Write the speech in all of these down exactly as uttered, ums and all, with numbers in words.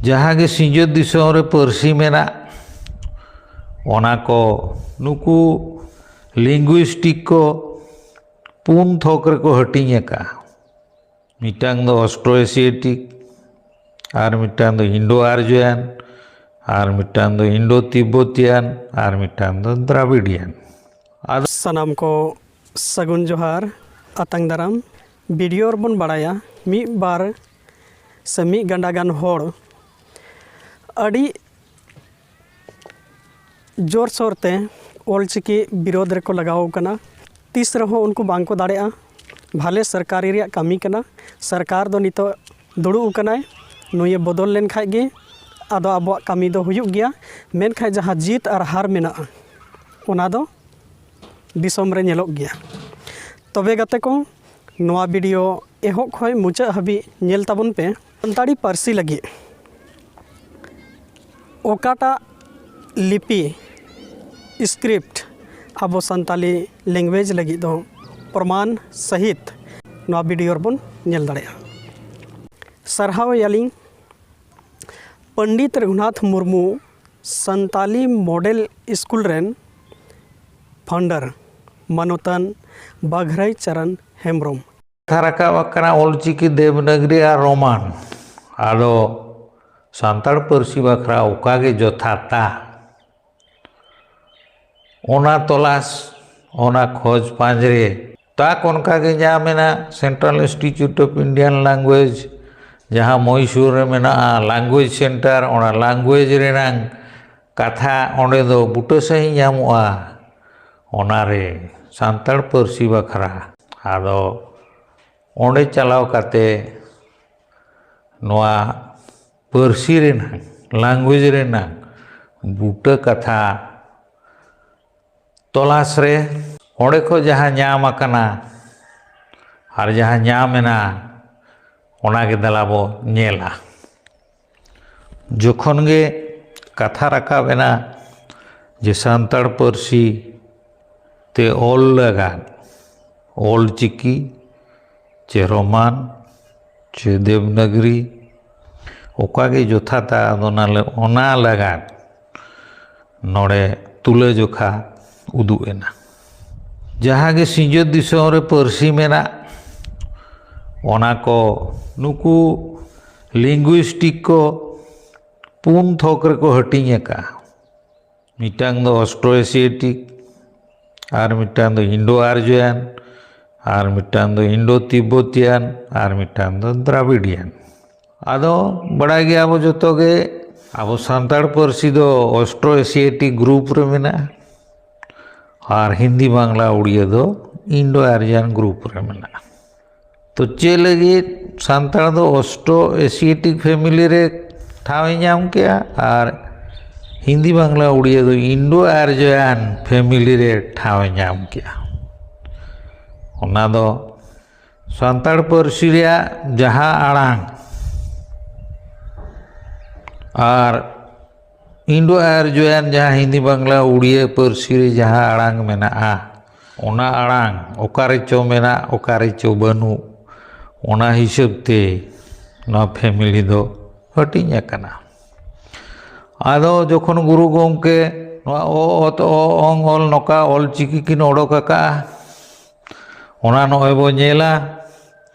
ᱡᱟᱦᱟᱸ ᱜᱮ ᱥᱤᱧᱚᱛ ᱫᱤᱥᱚᱢ ᱨᱮ ᱯᱟᱹᱨᱥᱤ ᱢᱮᱱᱟᱜ, ᱚᱱᱟ ᱠᱚ ᱱᱩᱠᱩ ᱞᱤᱝᱜᱩᱭᱤᱥᱴᱤᱠ ᱠᱚ ᱯᱩᱱ ᱛᱷᱚᱠ ᱨᱮᱠᱚ ᱦᱟᱹᱴᱤᱧ ᱟᱠᱟᱫᱼᱟ᱾ ᱢᱤᱫᱴᱟᱝ ᱫᱚ ᱚᱥᱴᱨᱳ ᱮᱥᱤᱭᱮᱴᱤᱠ, ᱟᱨ ᱢᱤᱫᱴᱟᱝ ᱫᱚ ᱤᱱᱰᱳ ᱟᱨᱡᱚᱭᱟᱱ, ᱟᱨ ᱢᱤᱫᱴᱟᱝ ᱫᱚ ᱤᱱᱰᱳ ᱛᱤᱵᱵᱚᱛᱤᱭᱟᱱ, ᱟᱨ ᱢᱤᱫᱴᱟᱝ ᱫᱚ ᱫᱨᱟᱵᱤᱰᱤᱭᱟᱱ᱾ ᱟᱫᱚ ᱥᱟᱱᱟᱢ ᱠᱚ ᱥᱟᱹᱜᱩᱱ ᱡᱚᱦᱟᱨ, ᱟᱛᱟᱝ ᱫᱟᱨᱟᱢ᱾ ᱵᱷᱤᱰᱤᱭᱳ ᱨᱮᱵᱚᱱ ᱵᱟᱲᱟᱭᱟ, ᱢᱤᱫ ᱵᱟᱨ ᱥᱮ ᱢᱤᱫ ᱜᱟᱱᱰᱟ ᱜᱟᱱ ᱦᱚᱲ ᱟᱹᱰᱤ ᱡᱳᱨᱥᱳᱨ ᱛᱮ ᱚᱞᱪᱤᱠᱤ ᱵᱤᱨᱳᱫᱷ ᱨᱮᱠᱚ ᱞᱟᱜᱟᱣ ᱠᱟᱱᱟ᱾ ᱛᱤᱥ ᱨᱮᱦᱚᱸ ᱩᱱᱠᱩ ᱵᱟᱝ ᱠᱚ ᱫᱟᱲᱮᱭᱟᱜᱼᱟ᱾ ᱵᱷᱟᱞᱮ ᱥᱚᱨᱠᱟᱨᱤ ᱨᱮᱭᱟᱜ ᱠᱟᱹᱢᱤ ᱠᱟᱱᱟ᱾ ᱥᱚᱨᱠᱟᱨ ᱫᱚ ᱱᱤᱛᱚᱜ ᱫᱩᱲᱩᱵ ᱟᱠᱟᱱᱟᱭ, ᱱᱩᱭᱮ ᱵᱚᱫᱚᱞ ᱞᱮᱱᱠᱷᱟᱡ ᱜᱮ ᱟᱫᱚ ᱟᱵᱚᱣᱟᱜ ᱠᱟᱹᱢᱤ ᱫᱚ ᱦᱩᱭᱩᱜ ᱜᱮᱭᱟ᱾ ᱢᱮᱱᱠᱷᱟᱡ ᱡᱟᱦᱟᱸ ᱡᱤᱛ ᱟᱨ ᱦᱟᱨ ᱢᱮᱱᱟᱜᱼᱟ, ᱚᱱᱟ ᱫᱚ ᱫᱤᱥᱚᱢ ᱨᱮ ᱧᱮᱞᱚᱜ ᱜᱮᱭᱟ᱾ ᱛᱚᱵᱮ ᱜᱟᱛᱮ ᱠᱚ, ᱱᱚᱣᱟ ᱵᱷᱤᱰᱤᱭᱳ ᱮᱦᱚᱵ ᱠᱷᱚᱱ ᱢᱩᱪᱟᱹᱫ ᱦᱟᱹᱵᱤᱡ ᱧᱮᱞ ᱛᱟᱵᱚᱱ ᱯᱮ᱾ ᱥᱟᱱᱛᱟᱲᱤ ᱯᱟᱹᱨᱥᱤ ᱞᱟᱹᱜᱤᱫ ᱚᱠᱟᱴᱟᱜ ᱞᱤᱯᱤ, ᱥᱠᱨᱤᱯᱴ, ᱟᱵᱚ ᱥᱟᱱᱛᱟᱞᱤ ᱞᱮᱝᱜᱩᱭᱮᱡᱽ ᱞᱟᱹᱜᱤᱫ ᱫᱚ ᱯᱨᱚᱢᱟᱱ ᱥᱟᱹᱦᱤᱛ ᱱᱚᱣᱟ ᱵᱷᱤᱰᱤᱭᱳ ᱨᱮᱵᱚᱱ ᱧᱮᱞ ᱫᱟᱲᱮᱭᱟᱜᱼᱟ᱾ ᱥᱟᱨᱦᱟᱣ ᱮᱭᱟᱞᱤᱧ ᱯᱚᱱᱰᱤᱛ ᱨᱚᱜᱷᱩᱱᱟᱛᱷ ᱢᱩᱨᱢᱩ, ᱥᱟᱱᱛᱟᱞᱤ ᱢᱚᱰᱮᱞ ᱥᱠᱩᱞ ᱨᱮᱱ ᱯᱷᱟᱣᱩᱱᱰᱟᱨ ᱢᱟᱱᱚᱛᱟᱱ ᱵᱟᱜᱷᱨᱟᱭ ᱪᱟᱨᱟᱱ ᱦᱮᱢᱵᱨᱚᱢ᱾ ᱠᱟᱛᱷᱟ ᱨᱟᱠᱟᱵ ᱟᱠᱟᱱᱟ ᱚᱞᱪᱤᱠᱤ ᱫᱮᱵᱽᱱᱟᱜᱽᱨᱤ ᱟᱨ ᱨᱳᱢᱟᱱ᱾ ᱟᱫᱚ ᱥᱟᱱᱛᱟᱲ ᱯᱟᱹᱨᱥᱤ ᱵᱟᱠᱷᱨᱟ ᱚᱠᱟ ᱜᱮ ᱡᱚᱛᱷᱟᱛᱟ, ᱚᱱᱟ ᱛᱚᱞᱟᱥ, ᱚᱱᱟ ᱠᱷᱚᱡᱽ ᱯᱟᱸᱡᱽᱨᱮ ᱛᱟᱠ ᱚᱱᱠᱟ ᱜᱮ ᱧᱟᱢᱮᱱᱟ᱾ Central Institute of Indian Language, ᱡᱟᱦᱟᱸ ᱢᱚᱭᱥᱩᱨ ᱨᱮ ᱢᱮᱱᱟᱜᱼᱟ, ᱞᱮᱝᱜᱩᱭᱮᱡᱽ ᱥᱮᱱᱴᱟᱨ, ᱚᱱᱟ ᱞᱮᱝᱜᱩᱭᱮᱡᱽ ᱨᱮᱱᱟᱝ ᱠᱟᱛᱷᱟ ᱚᱸᱰᱮ ᱫᱚ ᱵᱩᱴᱟᱹ ᱥᱟᱺᱦᱤᱡ ᱧᱟᱢᱚᱜᱼᱟ᱾ ᱚᱱᱟᱨᱮ ᱥᱟᱱᱛᱟᱲ ᱯᱟᱹᱨᱥᱤ ᱵᱟᱠᱷᱨᱟ᱾ ᱟᱫᱚ ᱚᱸᱰᱮ ᱪᱟᱞᱟᱣ ᱠᱟᱛᱮ ᱱᱚᱣᱟ ᱯᱟᱹᱨᱥᱤ ᱨᱮᱱᱟᱜ, ᱞᱮᱝᱜᱩᱭᱮᱡᱽ ᱨᱮᱱᱟᱜ ᱵᱩᱴᱟᱹ ᱠᱟᱛᱷᱟ ᱛᱚᱞᱟᱥ ᱨᱮ ᱚᱸᱰᱮ ᱠᱷᱚᱱ ᱡᱟᱦᱟᱸ ᱧᱟᱢ ᱟᱠᱟᱱᱟ ᱟᱨ ᱡᱟᱦᱟᱸ ᱧᱟᱢ ᱮᱱᱟ, ᱚᱱᱟ ᱜᱮ ᱫᱮᱞᱟ ᱵᱚ ᱧᱮᱞᱟ᱾ ᱡᱚᱠᱷᱚᱱ ᱜᱮ ᱠᱟᱛᱷᱟ ᱨᱟᱠᱟᱵ ᱮᱱᱟ ᱡᱮ ᱥᱟᱱᱛᱟᱲ ᱯᱟᱹᱨᱥᱤ ᱛᱮ ᱚᱞ ᱞᱟᱜᱟᱫ ᱚᱞ ᱪᱤᱠᱤ ᱪᱮ ᱨᱳᱢᱟᱱ ᱪᱮ ᱫᱮᱵᱽᱱᱟᱜᱽᱨᱤ, ᱚᱠᱟ ᱜᱮ ᱡᱚᱛᱷᱟᱛᱟ, ᱟᱫᱚ ᱚᱱᱟ ᱞᱮ-, ᱚᱱᱟ ᱞᱟᱜᱟᱫ ᱱᱚᱰᱮ ᱛᱩᱞᱟᱹᱡᱚᱠᱷᱟ ᱩᱫᱩᱜ ᱮᱱᱟ᱾ ᱡᱟᱦᱟᱸ ᱜᱮ ᱥᱤᱧᱚᱛ ᱫᱤᱥᱚᱢ ᱨᱮ ᱯᱟᱹᱨᱥᱤ ᱢᱮᱱᱟᱜ, ᱚᱱᱟ ᱠᱚ ᱱᱩᱠᱩ ᱞᱤᱝᱜᱩᱭᱤᱥᱴᱤᱠ ᱠᱚ ᱯᱩᱱ ᱛᱷᱚᱠ ᱨᱮᱠᱚ ᱦᱟᱹᱴᱤᱧ ᱟᱠᱟᱫᱼᱟ᱾ ᱢᱤᱫᱴᱟᱝ ᱫᱚ ᱚᱥᱴᱨᱳ ᱮᱥᱤᱭᱮᱴᱤᱠ, ᱟᱨ ᱢᱤᱫᱴᱟᱝ ᱫᱚ ᱤᱱᱰᱳ ᱟᱨᱡᱚᱭᱟᱱ, ᱟᱨ ᱢᱤᱫᱴᱟᱝ ᱫᱚ ᱤᱱᱰᱳ ᱛᱤᱵᱵᱚᱛᱤᱭᱟᱱ, ᱟᱨ ᱢᱤᱫᱴᱟᱝ ᱫᱚ ᱫᱨᱟᱵᱤᱰᱤᱭᱟᱱ᱾ ᱟᱫᱚ ᱵᱟᱲᱟᱭ ᱜᱮᱭᱟᱵᱚ ᱡᱚᱛᱚ ᱜᱮ, ᱟᱵᱚ ᱥᱟᱱᱛᱟᱲ ᱯᱟᱹᱨᱥᱤ ᱫᱚ ᱚᱥᱴᱨᱳ ᱮᱥᱤᱭᱮᱴᱤᱠ ᱜᱨᱩᱯ ᱨᱮ ᱢᱮᱱᱟᱜᱼᱟ, ᱟᱨ ᱦᱤᱱᱫᱤ, ᱵᱟᱝᱞᱟ, ᱩᱲᱤᱭᱟᱹ ᱫᱚ ᱤᱱᱰᱳ ᱟᱨᱡᱟᱱ ᱜᱨᱩᱯ ᱨᱮ ᱢᱮᱱᱟᱜᱼᱟ᱾ ᱛᱚ ᱪᱮᱫ ᱞᱟᱹᱜᱤᱫ ᱥᱟᱱᱛᱟᱲ ᱫᱚ ᱚᱥᱴᱨᱳ ᱮᱥᱤᱭᱮᱴᱤᱠ ᱯᱷᱮᱢᱤᱞᱤ ᱨᱮ ᱴᱷᱟᱶ ᱮ ᱧᱟᱢ ᱠᱮᱜᱼᱟ ᱟᱨ ᱦᱤᱱᱫᱤ, ᱵᱟᱝᱞᱟ, ᱩᱲᱤᱭᱟᱹ ᱫᱚ ᱤᱱᱰᱳ ᱟᱨᱡᱚᱭᱟᱱ ᱯᱷᱮᱢᱤᱞᱤ ᱨᱮ ᱴᱷᱟᱶ ᱮ ᱧᱟᱢ ᱠᱮᱜᱼᱟ? ᱚᱱᱟ ᱫᱚ ᱥᱟᱱᱛᱟᱲ ᱯᱟᱹᱨᱥᱤ ᱨᱮᱭᱟᱜ ᱡᱟᱦᱟᱸ ᱟᱲᱟᱝ ᱟᱨ ᱤᱱᱰᱳ ᱟᱨᱡᱚᱭᱟᱱ, ᱡᱟᱦᱟᱸ ᱦᱤᱱᱫᱤ, ᱵᱟᱝᱞᱟ, ᱩᱲᱤᱭᱟᱹ ᱯᱟᱹᱨᱥᱤ ᱨᱮ ᱡᱟᱦᱟᱸ ᱟᱲᱟᱝ ᱢᱮᱱᱟᱜᱼᱟ, ᱚᱱᱟ ᱟᱲᱟᱝ ᱚᱠᱟ ᱨᱮᱪᱚ ᱢᱮᱱᱟᱜ, ᱚᱠᱟ ᱨᱮᱪᱚ ᱵᱟᱹᱱᱩᱜ, ᱚᱱᱟ ᱦᱤᱥᱟᱹᱵ ᱛᱮ ᱱᱚᱣᱟ ᱯᱷᱮᱢᱤᱞᱤ ᱫᱚ ᱦᱟᱹᱴᱤᱧ ᱟᱠᱟᱱᱟ᱾ ᱟᱫᱚ ᱡᱚᱠᱷᱚᱱ ᱜᱩᱨᱩ ᱜᱚᱢᱠᱮ ᱱᱚᱣᱟ ᱚ, ᱚᱛ, ᱚ, ᱚᱝ, ᱚᱞ ᱱᱚᱝᱠᱟ ᱚᱞ ᱪᱤᱠᱤ ᱠᱤᱱ ᱚᱰᱚᱠ ᱟᱠᱟᱫᱼᱟ, ᱚᱱᱟ ᱱᱚᱜᱼᱚᱭ ᱵᱚ ᱧᱮᱞᱟ᱾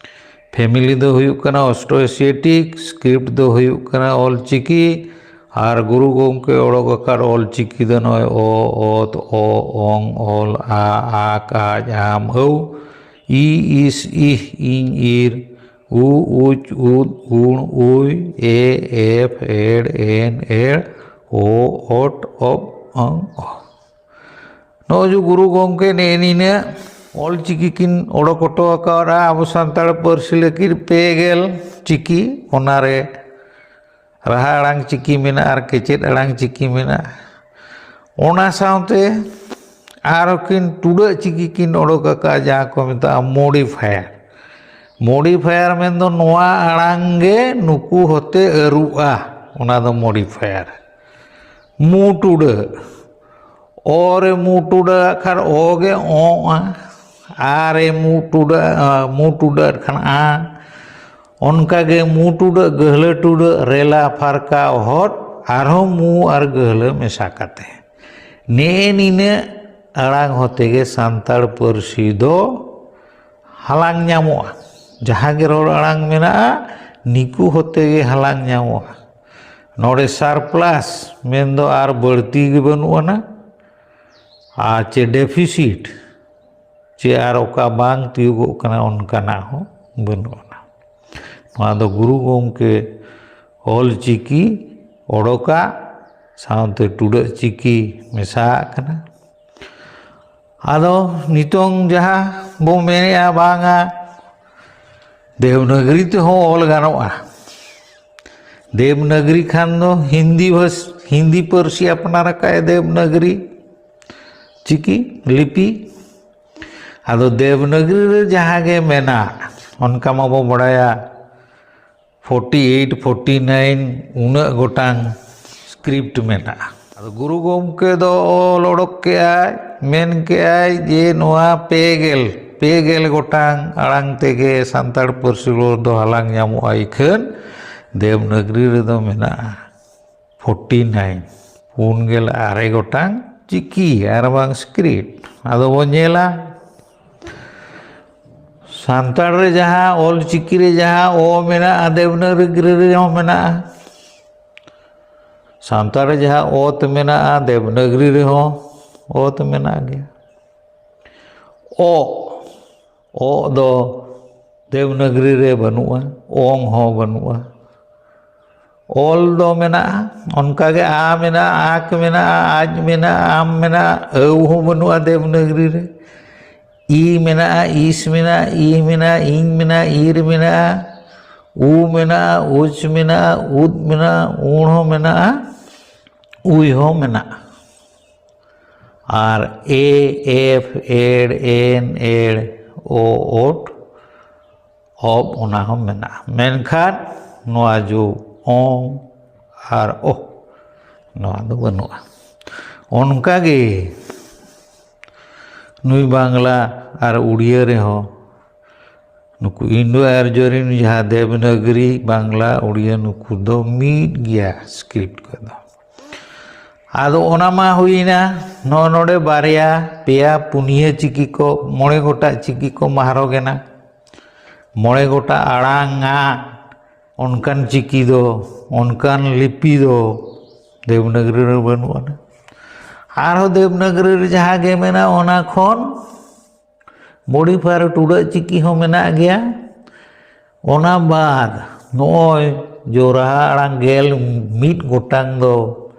ᱯᱷᱮᱢᱤᱞᱤ ᱫᱚ ᱦᱩᱭᱩᱜ ᱠᱟᱱᱟ ᱚᱥᱴᱨᱳ ᱮᱥᱤᱭᱮᱴᱤᱠ, ᱥᱠᱨᱤᱯᱴ ᱫᱚ ᱦᱩᱭᱩᱜ ᱠᱟᱱᱟ ᱚᱞ ᱪᱤᱠᱤ, ᱟᱨ ᱜᱩᱨᱩ ᱜᱚᱢᱠᱮ ᱚᱰᱚᱠ ᱟᱠᱟᱫ ᱚᱞ ᱪᱤᱠᱤ ᱫᱚ ᱱᱚᱜᱼᱚᱭ ᱚ, ᱚᱛ, ᱚ, ᱚᱝ, ᱚᱞ, ᱟ, ᱟᱠ, ᱟᱡ, ᱟᱢ, ᱟᱹᱣ, ᱤ, ᱤᱥ, ᱤᱦ, ᱤᱧ, ᱤᱨ, ᱩ, ᱩᱪ, ᱩᱫ, ᱩᱬ, ᱩᱭ, ᱮ, ᱮᱯ, ᱮᱲ, ᱮᱱ, ᱮᱲ, ᱳ, ᱚᱴ, ᱚᱯ, ᱚᱝ, ᱚ᱾ ᱱᱚᱜᱼᱚᱭ ᱡᱮ ᱜᱩᱨᱩ ᱜᱚᱢᱠᱮ ᱱᱮᱜᱼᱮ ᱱᱤᱱᱟᱹᱜ ᱚᱞ ᱪᱤᱠᱤ ᱠᱤᱱ ᱚᱰᱚᱠ ᱦᱚᱴᱚ ᱟᱠᱟᱫᱼᱟ ᱟᱵᱚ ᱥᱟᱱᱛᱟᱲ ᱯᱟᱹᱨᱥᱤ ᱞᱟᱹᱜᱤᱫ ᱯᱮ ᱜᱮᱞ ᱪᱤᱠᱤ, ᱚᱱᱟᱨᱮ ᱨᱟᱦᱟ ᱟᱲᱟᱝ ᱪᱤᱠᱤ ᱢᱮᱱᱟᱜᱼᱟ ᱟᱨ ᱠᱮᱪᱮᱫ ᱟᱲᱟᱝ ᱪᱤᱠᱤ ᱢᱮᱱᱟᱜᱼᱟ᱾ ᱚᱱᱟ ᱥᱟᱶᱛᱮ ᱟᱨᱚ ᱠᱤᱱ ᱴᱩᱰᱟᱹᱜ ᱪᱤᱠᱤ ᱠᱤᱱ ᱚᱰᱚᱠ ᱟᱠᱟᱫᱼᱟ, ᱡᱟᱦᱟᱸ ᱠᱚ ᱢᱮᱛᱟᱜᱼᱟ ᱢᱚᱰᱤᱯᱷᱟᱭᱟᱨ᱾ ᱢᱚᱰᱤᱯᱷᱟᱭᱟᱨ ᱢᱮᱱᱫᱚ ᱱᱚᱣᱟ ᱟᱲᱟᱝ ᱜᱮ ᱱᱩᱠᱩ ᱦᱚᱛᱮ ᱟᱹᱨᱩᱜᱼᱟ, ᱚᱱᱟ ᱫᱚ ᱢᱚᱰᱤᱯᱷᱟᱭᱟᱨ᱾ ᱢᱩ ᱴᱩᱰᱟᱹᱜ, ᱚ ᱨᱮ ᱢᱩ ᱴᱩᱰᱟᱹᱜ ᱟᱜ ᱠᱷᱟᱱ ᱚ ᱜᱮ ᱚᱸᱜᱼᱟ, ᱟ ᱨᱮ ᱢᱩ ᱴᱩᱰᱟᱹᱜ, ᱟ, ᱢᱩ ᱴᱩᱰᱟᱹᱜ ᱠᱷᱟᱱ ᱟ, ᱚᱱᱠᱟᱜᱮ ᱢᱩ ᱴᱩᱰᱟᱹᱜ, ᱜᱟᱹᱦᱞᱟᱹ ᱴᱩᱰᱟᱹᱜ, ᱨᱮᱞᱟ, ᱯᱷᱟᱨᱠᱟ, ᱚᱦᱚᱫ, ᱟᱨᱦᱚᱸ ᱢᱩ ᱟᱨ ᱜᱟᱹᱦᱞᱟᱹ ᱢᱮᱥᱟ ᱠᱟᱛᱮ᱾ ᱱᱮᱜᱼᱮ ᱱᱤᱱᱟᱹᱜ ᱟᱲᱟᱝ ᱦᱚᱛᱮ ᱜᱮ ᱥᱟᱱᱛᱟᱲ ᱯᱟᱹᱨᱥᱤ ᱫᱚ ᱦᱟᱞᱟᱝ ᱧᱟᱢᱚᱜᱼᱟ᱾ ᱡᱟᱦᱟᱸ ᱜᱮ ᱨᱚᱲ ᱟᱲᱟᱝ ᱢᱮᱱᱟᱜᱼᱟ, ᱱᱤᱠᱩ ᱦᱚᱛᱮ ᱜᱮ ᱦᱟᱞᱟᱝ ᱧᱟᱢᱚᱜᱼᱟ᱾ ᱱᱚᱰᱮ surplus ᱢᱮᱱᱫᱚ ᱟᱨ ᱵᱟᱹᱲᱛᱤ ᱜᱮ ᱵᱟᱹᱱᱩᱜ ᱟᱱᱟ, ᱟᱨ ᱪᱮ deficit, ᱪᱮ ᱟᱨ ᱚᱠᱟ ᱵᱟᱝ ᱛᱤᱭᱳᱜᱚᱜ ᱠᱟᱱᱟ, ᱚᱱᱠᱟᱱᱟᱜ ᱦᱚᱸ ᱵᱟᱹᱱᱩᱜ ᱟᱱᱟ᱾ ᱱᱚᱣᱟ ᱫᱚ ᱜᱩᱨᱩ ᱜᱚᱢᱠᱮ ᱚᱞ ᱪᱤᱠᱤ ᱚᱰᱚᱠᱟᱜ ᱥᱟᱶᱛᱮ ᱴᱩᱰᱟᱹᱜ ᱪᱤᱠᱤ ᱢᱮᱥᱟᱣᱟᱜ ᱠᱟᱱᱟ᱾ ᱟᱫᱚ ᱱᱤᱛᱚᱝ ᱡᱟᱦᱟᱸ ᱵᱚ ᱢᱮᱱᱮᱜᱼᱟ, ᱵᱟᱝᱟ, ᱫᱮᱵᱽᱱᱟᱜᱽᱨᱤ ᱛᱮᱦᱚᱸ ᱚᱞ ᱜᱟᱱᱚᱜᱼᱟ᱾ ᱫᱮᱵᱽᱱᱟᱜᱽᱨᱤ ᱠᱷᱟᱱ ᱫᱚ ᱦᱤᱱᱫᱤ ᱵᱷᱟᱥ-, ᱦᱤᱱᱫᱤ ᱯᱟᱹᱨᱥᱤ ᱟᱯᱱᱟᱨ ᱟᱠᱟᱫ ᱫᱮᱵᱽᱱᱟᱜᱽᱨᱤ ᱪᱤᱠᱤ ᱞᱤᱯᱤ᱾ ᱟᱫᱚ ᱫᱮᱵᱽᱱᱟᱜᱽᱨᱤ ᱨᱮ ᱡᱟᱦᱟᱸ ᱜᱮ ᱢᱮᱱᱟᱜ, ᱚᱱᱠᱟ ᱢᱟᱵᱚ ᱵᱟᱲᱟᱭᱟ, forty eight, forty nine, ᱩᱱᱟᱹᱜ ᱜᱚᱴᱟᱝ script ᱢᱮᱱᱟᱜᱼᱟ᱾ ᱟᱫᱚ ᱜᱩᱨᱩ ᱜᱚᱢᱠᱮ ᱫᱚ ᱚᱞ ᱚᱰᱚᱠ ᱠᱮᱜᱼᱟᱭ, ᱢᱮᱱ ᱠᱮᱜᱼᱟᱭ ᱡᱮ ᱱᱚᱣᱟ ᱯᱮ ᱜᱮᱞ, ᱯᱮ ᱜᱮᱞ ᱜᱚᱴᱟᱝ ᱟᱲᱟᱝ ᱛᱮᱜᱮ ᱥᱟᱱᱛᱟᱲ ᱯᱟᱹᱨᱥᱤ ᱨᱚᱲ ᱫᱚ ᱦᱟᱞᱟᱝ ᱧᱟᱢᱚᱜᱼᱟ, ᱤᱠᱷᱟᱹᱱ ᱫᱮᱵᱽᱱᱟᱜᱽᱨᱤ ᱨᱮᱫᱚ ᱢᱮᱱᱟᱜᱼᱟ forty nine, ᱯᱩᱱ ᱜᱮᱞ ᱟᱨᱮ ᱜᱚᱴᱟᱝ ᱪᱤᱠᱤ ᱟᱨ ᱵᱟᱝ script᱾ ᱟᱫᱚ ᱵᱚᱱ ᱧᱮᱞᱟ, ᱥᱟᱱᱛᱟᱲ ᱨᱮ ᱡᱟᱦᱟᱸ, ᱚᱞ ᱪᱤᱠᱤ ᱨᱮ ᱡᱟᱦᱟᱸ ᱚ ᱢᱮᱱᱟᱜᱼᱟ, ᱫᱮᱵᱽᱱᱟᱜᱽᱨᱤ ᱨᱮᱦᱚᱸ ᱢᱮᱱᱟᱜᱼᱟ᱾ ᱥᱟᱱᱛᱟᱲ ᱨᱮ ᱡᱟᱦᱟᱸ ᱚᱛ ᱢᱮᱱᱟᱜᱼᱟ, ᱫᱮᱵᱽᱱᱟᱜᱽᱨᱤ ᱨᱮᱦᱚᱸ ᱚᱛ ᱢᱮᱱᱟᱜ ᱜᱮᱭᱟ᱾ ᱚ, ᱚ ᱫᱚ ᱫᱮᱵᱽᱱᱟᱜᱽᱨᱤ ᱨᱮ ᱵᱟᱹᱱᱩᱜᱼᱟ, ᱚᱝ ᱦᱚᱸ ᱵᱟᱹᱱᱩᱜᱼᱟ᱾ ᱚᱞ ᱫᱚ ᱢᱮᱱᱟᱜᱼᱟ, ᱚᱱᱠᱟᱜᱮ ᱟ ᱢᱮᱱᱟᱜᱼᱟ, ᱟᱸᱠ ᱢᱮᱱᱟᱜᱼᱟ, ᱟᱡ ᱢᱮᱱᱟᱜᱼᱟ, ᱟᱢ ᱢᱮᱱᱟᱜᱼᱟ, ᱟᱹᱣ ᱦᱚᱸ ᱵᱟᱹᱱᱩᱜᱼᱟ ᱫᱮᱵᱽᱱᱟᱜᱽᱨᱤ ᱨᱮ᱾ ᱤ ᱢᱮᱱᱟᱜᱼᱟ, ᱤᱥ ᱢᱮᱱᱟᱜᱼᱟ, ᱤ ᱢᱮᱱᱟᱜᱼᱟ, ᱤᱧ ᱢᱮᱱᱟᱜᱼᱟ, ᱤᱨ ᱢᱮᱱᱟᱜᱼᱟ, ᱩ ᱢᱮᱱᱟᱜᱼᱟ, ᱩᱪ ᱢᱮᱱᱟᱜᱼᱟ, ᱩᱫ ᱢᱮᱱᱟᱜᱼᱟ, ᱩᱬ ᱦᱚᱸ ᱢᱮᱱᱟᱜᱼᱟ, ᱩᱭ ᱦᱚᱸ ᱢᱮᱱᱟᱜᱼᱟ᱾ ᱟᱨ ᱮ, ᱮᱯᱷ, ᱮᱲ, ᱮᱱ, ᱮᱲ, ᱳ, ᱳᱴ, ᱚᱵ, ᱚᱱᱟ ᱦᱚᱸ ᱢᱮᱱᱟᱜᱼᱟ᱾ ᱢᱮᱱᱠᱷᱟᱱ ᱱᱚᱣᱟ ᱡᱚ ᱚᱝ ᱟᱨ ᱚᱦ, ᱱᱚᱣᱟ ᱫᱚ ᱵᱟᱹᱱᱩᱜᱼᱟ᱾ ᱚᱱᱠᱟᱜᱮ ᱱᱩᱭ ᱵᱟᱝᱞᱟ ᱟᱨ ᱩᱲᱤᱭᱟᱹ ᱨᱮᱦᱚᱸ ᱱᱩᱠᱩ ᱤᱱᱰᱳ ᱟᱨᱡᱚ ᱨᱤᱱ ᱡᱟᱦᱟᱸ ᱫᱮᱵᱽᱱᱟᱜᱽᱨᱤ, ᱵᱟᱝᱞᱟ, ᱩᱲᱤᱭᱟ, ᱱᱩᱠᱩ ᱫᱚ ᱢᱤᱫ ᱜᱮᱭᱟ ᱥᱠᱨᱤᱯᱴ ᱠᱚᱫᱚ᱾ ᱟᱫᱚ ᱚᱱᱟ ᱢᱟ ᱦᱩᱭᱱᱟ, ᱱᱚᱜᱼᱚ ᱱᱚᱰᱮ ᱵᱟᱨᱭᱟ, ᱯᱮᱭᱟ, ᱯᱩᱱᱭᱟᱹ ᱪᱤᱠᱤ ᱠᱚ, ᱢᱚᱬᱮ ᱜᱚᱴᱟᱝ ᱪᱤᱠᱤ ᱠᱚ ᱢᱟᱦᱨᱚᱜ ᱮᱱᱟ᱾ ᱢᱚᱬᱮ ᱜᱚᱴᱟᱝ ᱟᱲᱟᱝ ᱟᱜ ᱚᱱᱠᱟᱱ ᱪᱤᱠᱤ ᱫᱚ, ᱚᱱᱠᱟᱱ ᱞᱤᱯᱤ ᱫᱚ ᱫᱮᱵᱽᱱᱟᱜᱽᱨᱤ ᱨᱮ ᱵᱟᱹᱱᱩᱜ ᱟᱱᱟ᱾ ᱟᱨᱦᱚᱸ ᱫᱮᱵᱽᱱᱟᱜᱽᱨᱤ ᱨᱮ ᱡᱟᱦᱟᱸ ᱜᱮ ᱢᱮᱱᱟᱜᱼᱟ, ᱚᱱᱟ ᱠᱷᱚᱱ ᱢᱚᱰᱤᱯᱷᱟᱭ ᱴᱩᱰᱟᱹᱜ ᱪᱤᱠᱤ ᱦᱚᱸ ᱢᱮᱱᱟᱜ ᱜᱮᱭᱟ᱾ ᱚᱱᱟ ᱵᱟᱫ ᱱᱚᱜᱼᱚᱭ ᱡᱳᱨᱦᱟ ᱟᱲᱟᱝ ᱜᱮᱞ ᱢᱤᱫ ᱜᱚᱴᱟᱝ ᱫᱚ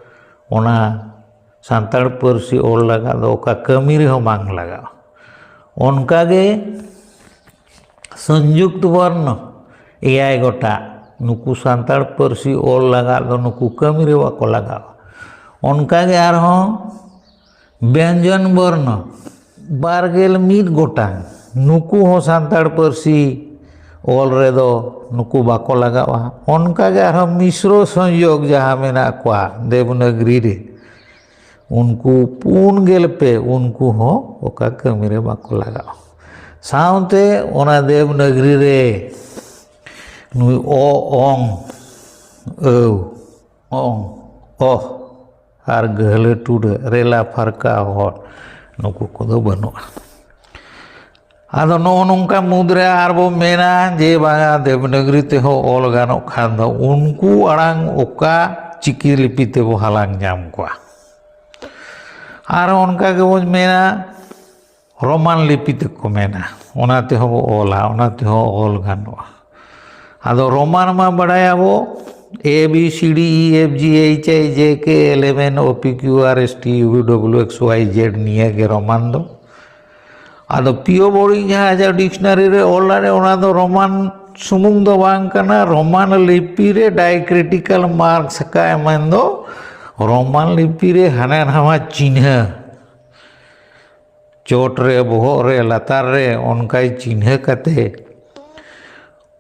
ᱚᱱᱟ ᱥᱟᱱᱛᱟᱲ ᱯᱟᱹᱨᱥᱤ ᱚᱞ ᱞᱟᱜᱟᱜ ᱫᱚ ᱚᱠᱟ ᱠᱟᱹᱢᱤ ᱨᱮᱦᱚᱸ ᱵᱟᱝ ᱞᱟᱜᱟᱜᱼᱟ᱾ ᱚᱱᱠᱟᱜᱮ ᱥᱚᱝᱡᱩᱠᱛ ᱵᱚᱨᱱᱚ ᱮᱭᱟᱭ ᱜᱚᱴᱟᱝ, ᱱᱩᱠᱩ ᱥᱟᱱᱛᱟᱲ ᱯᱟᱹᱨᱥᱤ ᱚᱞ ᱞᱟᱜᱟᱜ ᱫᱚ ᱱᱩᱠᱩ ᱠᱟᱹᱢᱤ ᱨᱮ ᱵᱟᱠᱚ ᱞᱟᱜᱟᱜᱼᱟ᱾ ᱚᱱᱠᱟᱜᱮ ᱟᱨᱦᱚᱸ ᱵᱮᱧᱡᱚᱱ ᱵᱚᱨᱱᱚ ᱵᱟᱨ ᱜᱮᱞ ᱢᱤᱫ ᱜᱚᱴᱟᱝ, ᱱᱩᱠᱩ ᱦᱚᱸ ᱥᱟᱱᱛᱟᱲ ᱯᱟᱹᱨᱥᱤ ᱚᱞ ᱨᱮᱫᱚ ᱱᱩᱠᱩ ᱵᱟᱠᱚ ᱞᱟᱜᱟᱜᱼᱟ᱾ ᱚᱱᱠᱟᱜᱮ ᱟᱨᱦᱚᱸ ᱢᱤᱥᱨᱚ ᱥᱚᱝᱭᱳᱜᱽ ᱡᱟᱦᱟᱸ ᱢᱮᱱᱟᱜ ᱠᱚᱣᱟ ᱫᱮᱵᱽᱱᱟᱜᱽᱨᱤ ᱨᱮ, ᱩᱱᱠᱩ ᱯᱩᱱ ᱜᱮᱞ ᱯᱮ, ᱩᱱᱠᱩ ᱦᱚᱸ ᱚᱠᱟ ᱠᱟᱹᱢᱤ ᱨᱮ ᱵᱟᱠᱚ ᱞᱟᱜᱟᱜᱼᱟ᱾ ᱥᱟᱶᱛᱮ ᱚᱱᱟ ᱫᱮᱵᱽᱱᱟᱜᱽᱨᱤ ᱨᱮ ᱱᱩᱭ ᱚ, ᱚᱝ, ᱟᱹᱣ, ᱚᱝ, ᱚᱦ ᱟᱨ ᱜᱟᱹᱦᱞᱟᱹ ᱴᱩᱰᱟᱹ, ᱨᱮᱞᱟ ᱯᱷᱟᱨᱠᱟ ᱦᱚᱲ, ᱱᱩᱠᱩ ᱠᱚᱫᱚ ᱵᱟᱹᱱᱩᱜᱼᱟ᱾ ᱟᱫᱚ ᱱᱚᱜᱼᱚ ᱱᱚᱝᱠᱟ ᱢᱩᱫᱽᱨᱮ ᱟᱨᱵᱚ ᱢᱮᱱᱟ ᱡᱮ ᱵᱟᱝᱟ, ᱫᱮᱵᱽᱱᱟᱜᱽᱨᱤ ᱛᱮᱦᱚᱸ ᱚᱞ ᱜᱟᱱᱚᱜ ᱠᱷᱟᱱ ᱫᱚ ᱩᱱᱠᱩ ᱟᱲᱟᱝ ᱚᱠᱟ ᱪᱤᱠᱤ ᱞᱤᱯᱤ ᱛᱮᱵᱚ ᱦᱟᱞᱟᱝ ᱧᱟᱢ ᱠᱚᱣᱟ᱾ ᱟᱨ ᱚᱱᱠᱟ ᱜᱮᱵᱚᱱ ᱢᱮᱱᱟ ᱨᱳᱢᱟᱱ ᱞᱤᱯᱤ ᱛᱮᱠᱚ ᱢᱮᱱᱟ, ᱚᱱᱟ ᱛᱮᱦᱚᱸ ᱵᱚ ᱚᱞᱟ, ᱚᱱᱟ ᱛᱮᱦᱚᱸ ᱚᱞ ᱜᱟᱱᱚᱜᱼᱟ᱾ ᱟᱫᱚ ᱨᱳᱢᱟᱱ ᱢᱟ ᱵᱟᱲᱟᱭᱟᱵᱚ, A B C D E F G H I J K L M N O P Q R S T U V W X Y Z, ᱱᱤᱭᱟᱹ ᱜᱮ ᱨᱳᱢᱟᱱ ᱫᱚ᱾ ᱟᱫᱚ ᱯᱤᱭᱳ ᱵᱳᱨᱤᱝ ᱡᱟᱦᱟᱸ ᱟᱡᱟᱜ ᱰᱤᱠᱥᱱᱟᱨᱤ ᱨᱮ ᱚᱞ ᱞᱮᱫ, ᱚᱱᱟ ᱫᱚ ᱨᱳᱢᱟᱱ ᱥᱩᱢᱩᱝ ᱫᱚ ᱵᱟᱝ ᱠᱟᱱᱟ, ᱨᱳᱢᱟᱱ ᱞᱤᱯᱤ ᱨᱮ ᱰᱟᱭᱠᱨᱤᱴᱤᱠᱟᱞ ᱢᱟᱨᱠᱥ ᱟᱠᱟᱫ, ᱢᱮᱱᱫᱚ ᱨᱳᱢᱟᱱ ᱞᱤᱯᱤ ᱨᱮ ᱦᱟᱱᱟ ᱱᱟᱣᱟ ᱪᱤᱱᱦᱟᱹ ᱪᱚᱴ ᱨᱮ, ᱵᱚᱦᱚᱜ ᱨᱮ, ᱞᱟᱛᱟᱨ ᱨᱮ ᱚᱱᱠᱟᱭ ᱪᱤᱱᱦᱟᱹ ᱠᱟᱛᱮ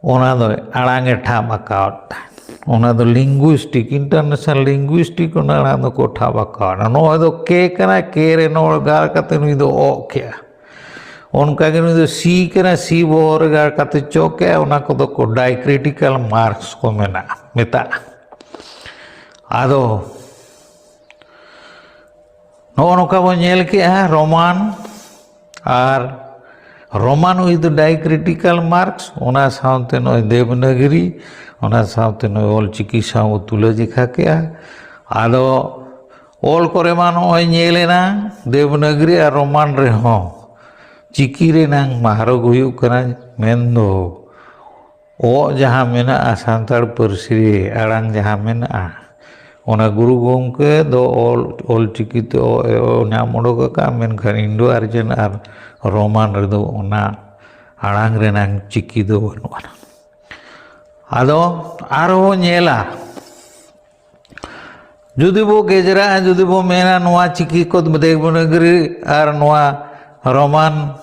ᱚᱱᱟ ᱫᱚ ᱟᱲᱟᱝ ᱮ ᱴᱷᱟᱵ ᱟᱠᱟᱣᱟᱫ ᱛᱟᱦᱮᱸᱫ᱾ ᱚᱱᱟ ᱫᱚ ᱞᱤᱝᱜᱩᱭᱥᱴᱤᱠ, ᱤᱱᱴᱟᱨᱱᱮᱥᱱᱟᱞ ᱞᱤᱝᱜᱩᱭᱥᱴᱤᱠ ᱚᱱᱟ ᱟᱲᱟᱝ ᱫᱚᱠᱚ ᱴᱷᱟᱵ ᱟᱠᱟᱣᱟᱫᱟ᱾ ᱱᱚᱜᱼᱚᱭ ᱫᱚ ᱠᱮ ᱠᱟᱱᱟ, ᱠᱮ ᱨᱮ ᱱᱚᱣᱟ ᱜᱟᱨ ᱠᱟᱛᱮ ᱱᱩᱭ ᱫᱚ ᱚᱜ ᱠᱮᱜᱼᱟ᱾ ᱚᱱᱠᱟᱜᱮ ᱱᱩᱭ ᱫᱚ ᱥᱤ ᱠᱟᱱᱟ, ᱥᱤ ᱵᱚᱦᱚᱜ ᱨᱮ ᱜᱟᱲ ᱠᱟᱛᱮ ᱪᱚ ᱠᱮᱜᱼᱟ, ᱚᱱᱟ ᱠᱚᱫᱚ ᱠᱚ diacritical marks ᱠᱚ ᱢᱮᱱᱟᱜᱼᱟ, ᱢᱮᱛᱟᱜᱼᱟ᱾ ᱟᱫᱚ ᱱᱚᱜᱼᱚ ᱱᱚᱝᱠᱟ ᱵᱚᱱ ᱧᱮᱞ ᱠᱮᱜᱼᱟ, Roman R Roman with diacritical marks, ᱚᱱᱟ ᱥᱟᱶᱛᱮ ᱱᱚᱜᱼᱚᱭ ᱫᱮᱵᱽᱱᱟᱜᱽᱨᱤ, ᱚᱱᱟ ᱥᱟᱶᱛᱮ ᱱᱚᱜᱼᱚᱭ ᱚᱞ ᱪᱤᱠᱤ ᱥᱟᱶ ᱵᱚ ᱛᱩᱞᱟᱹ ᱡᱮᱠᱷᱟ ᱠᱮᱜᱼᱟ᱾ ᱟᱫᱚ ᱚᱞ ᱠᱚᱨᱮ ᱢᱟ ᱱᱚᱜᱼᱚᱭ ᱧᱮᱞ ᱮᱱᱟ, ᱫᱮᱵᱽᱱᱟᱜᱽᱨᱤ ᱟᱨ Roman ᱨᱮᱦᱚᱸ ᱪᱤᱠᱤ ᱨᱮᱱᱟᱝ ᱢᱟᱦᱨᱚᱜᱽ ᱦᱩᱭᱩᱜ ᱠᱟᱱᱟ, ᱢᱮᱱᱫᱚ ᱚᱜ ᱡᱟᱦᱟᱸ ᱢᱮᱱᱟᱜᱼᱟ ᱥᱟᱱᱛᱟᱲ ᱯᱟᱹᱨᱥᱤ ᱨᱮ, ᱟᱲᱟᱝ ᱡᱟᱦᱟᱸ ᱢᱮᱱᱟᱜᱼᱟ, ᱚᱱᱟ ᱜᱩᱨᱩ ᱜᱚᱢᱠᱮ ᱫᱚ ᱚᱞ, ᱚᱞ ᱪᱤᱠᱤ ᱛᱮ ᱚ, ᱮ, ᱚ ᱧᱟᱢ ᱚᱰᱚᱠ ᱟᱠᱟᱫᱼᱟ, ᱢᱮᱱᱠᱷᱟᱱ Indo Aryan ᱟᱨ Roman ᱨᱮᱫᱚ ᱚᱱᱟ ᱟᱲᱟᱝ ᱨᱮᱱᱟᱝ ᱪᱤᱠᱤ ᱫᱚ ᱵᱟᱹᱱᱩᱜ ᱟᱱᱟ᱾ ᱟᱫᱚ ᱟᱨᱦᱚᱸ ᱧᱮᱞᱟ, ᱡᱩᱫᱤ ᱵᱚ ᱜᱮᱡᱽᱨᱟᱜᱼᱟ, ᱡᱩᱫᱤ ᱵᱚ ᱢᱮᱱᱟ ᱱᱚᱣᱟ ᱪᱤᱠᱤ ᱠᱚ ᱫᱮᱵᱽᱱᱟᱜᱽᱨᱤ ᱟᱨ ᱱᱚᱣᱟ Roman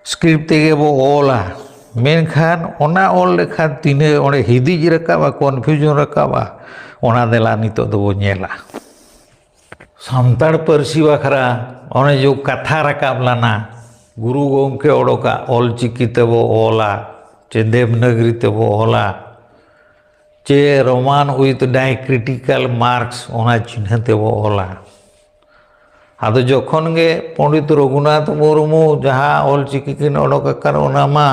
script ᱛᱮᱜᱮ ᱵᱚ ᱚᱞᱟ, ᱢᱮᱱᱠᱷᱟᱱ ᱚᱱᱟ ᱚᱞ ᱞᱮᱠᱷᱟᱱ ᱛᱤᱱᱟᱹᱜ ᱚᱸᱰᱮ ᱦᱤᱫᱤᱡ ᱨᱟᱠᱟᱵᱼᱟ, confusion ᱨᱟᱠᱟᱵᱼᱟ, ᱚᱱᱟ ᱫᱮᱞᱟ ᱱᱤᱛᱚᱜ ᱫᱚᱵᱚ ᱧᱮᱞᱟ᱾ ᱥᱟᱱᱛᱟᱲ ᱯᱟᱹᱨᱥᱤ ᱵᱟᱠᱷᱨᱟ ᱚᱱᱮ ᱡᱮ ᱠᱟᱛᱷᱟ ᱨᱟᱠᱟᱵ ᱞᱮᱱᱟ, ᱜᱩᱨᱩ ᱜᱚᱢᱠᱮ ᱚᱰᱚᱠᱟᱜ ᱚᱞ ᱪᱤᱠᱤ ᱛᱮᱵᱚ ᱚᱞᱟ ᱪᱮ ᱫᱮᱵᱽᱱᱟᱜᱽᱨᱤ ᱛᱮᱵᱚ ᱚᱞᱟ ᱪᱮ Roman with diacritical marks, ᱚᱱᱟ ᱪᱤᱱᱦᱟᱹ ᱛᱮᱵᱚ ᱚᱞᱟ᱾ ᱟᱫᱚ ᱡᱚᱠᱷᱚᱱ ᱜᱮ ᱯᱚᱸᱰᱤᱛ ᱨᱚᱜᱷᱩᱱᱟᱛᱷ ᱢᱩᱨᱢᱩ ᱡᱟᱦᱟᱸ ᱚᱞ ᱪᱤᱠᱤ ᱠᱤᱱ ᱚᱰᱚᱠ ᱟᱠᱟᱫ, ᱚᱱᱟ ᱢᱟ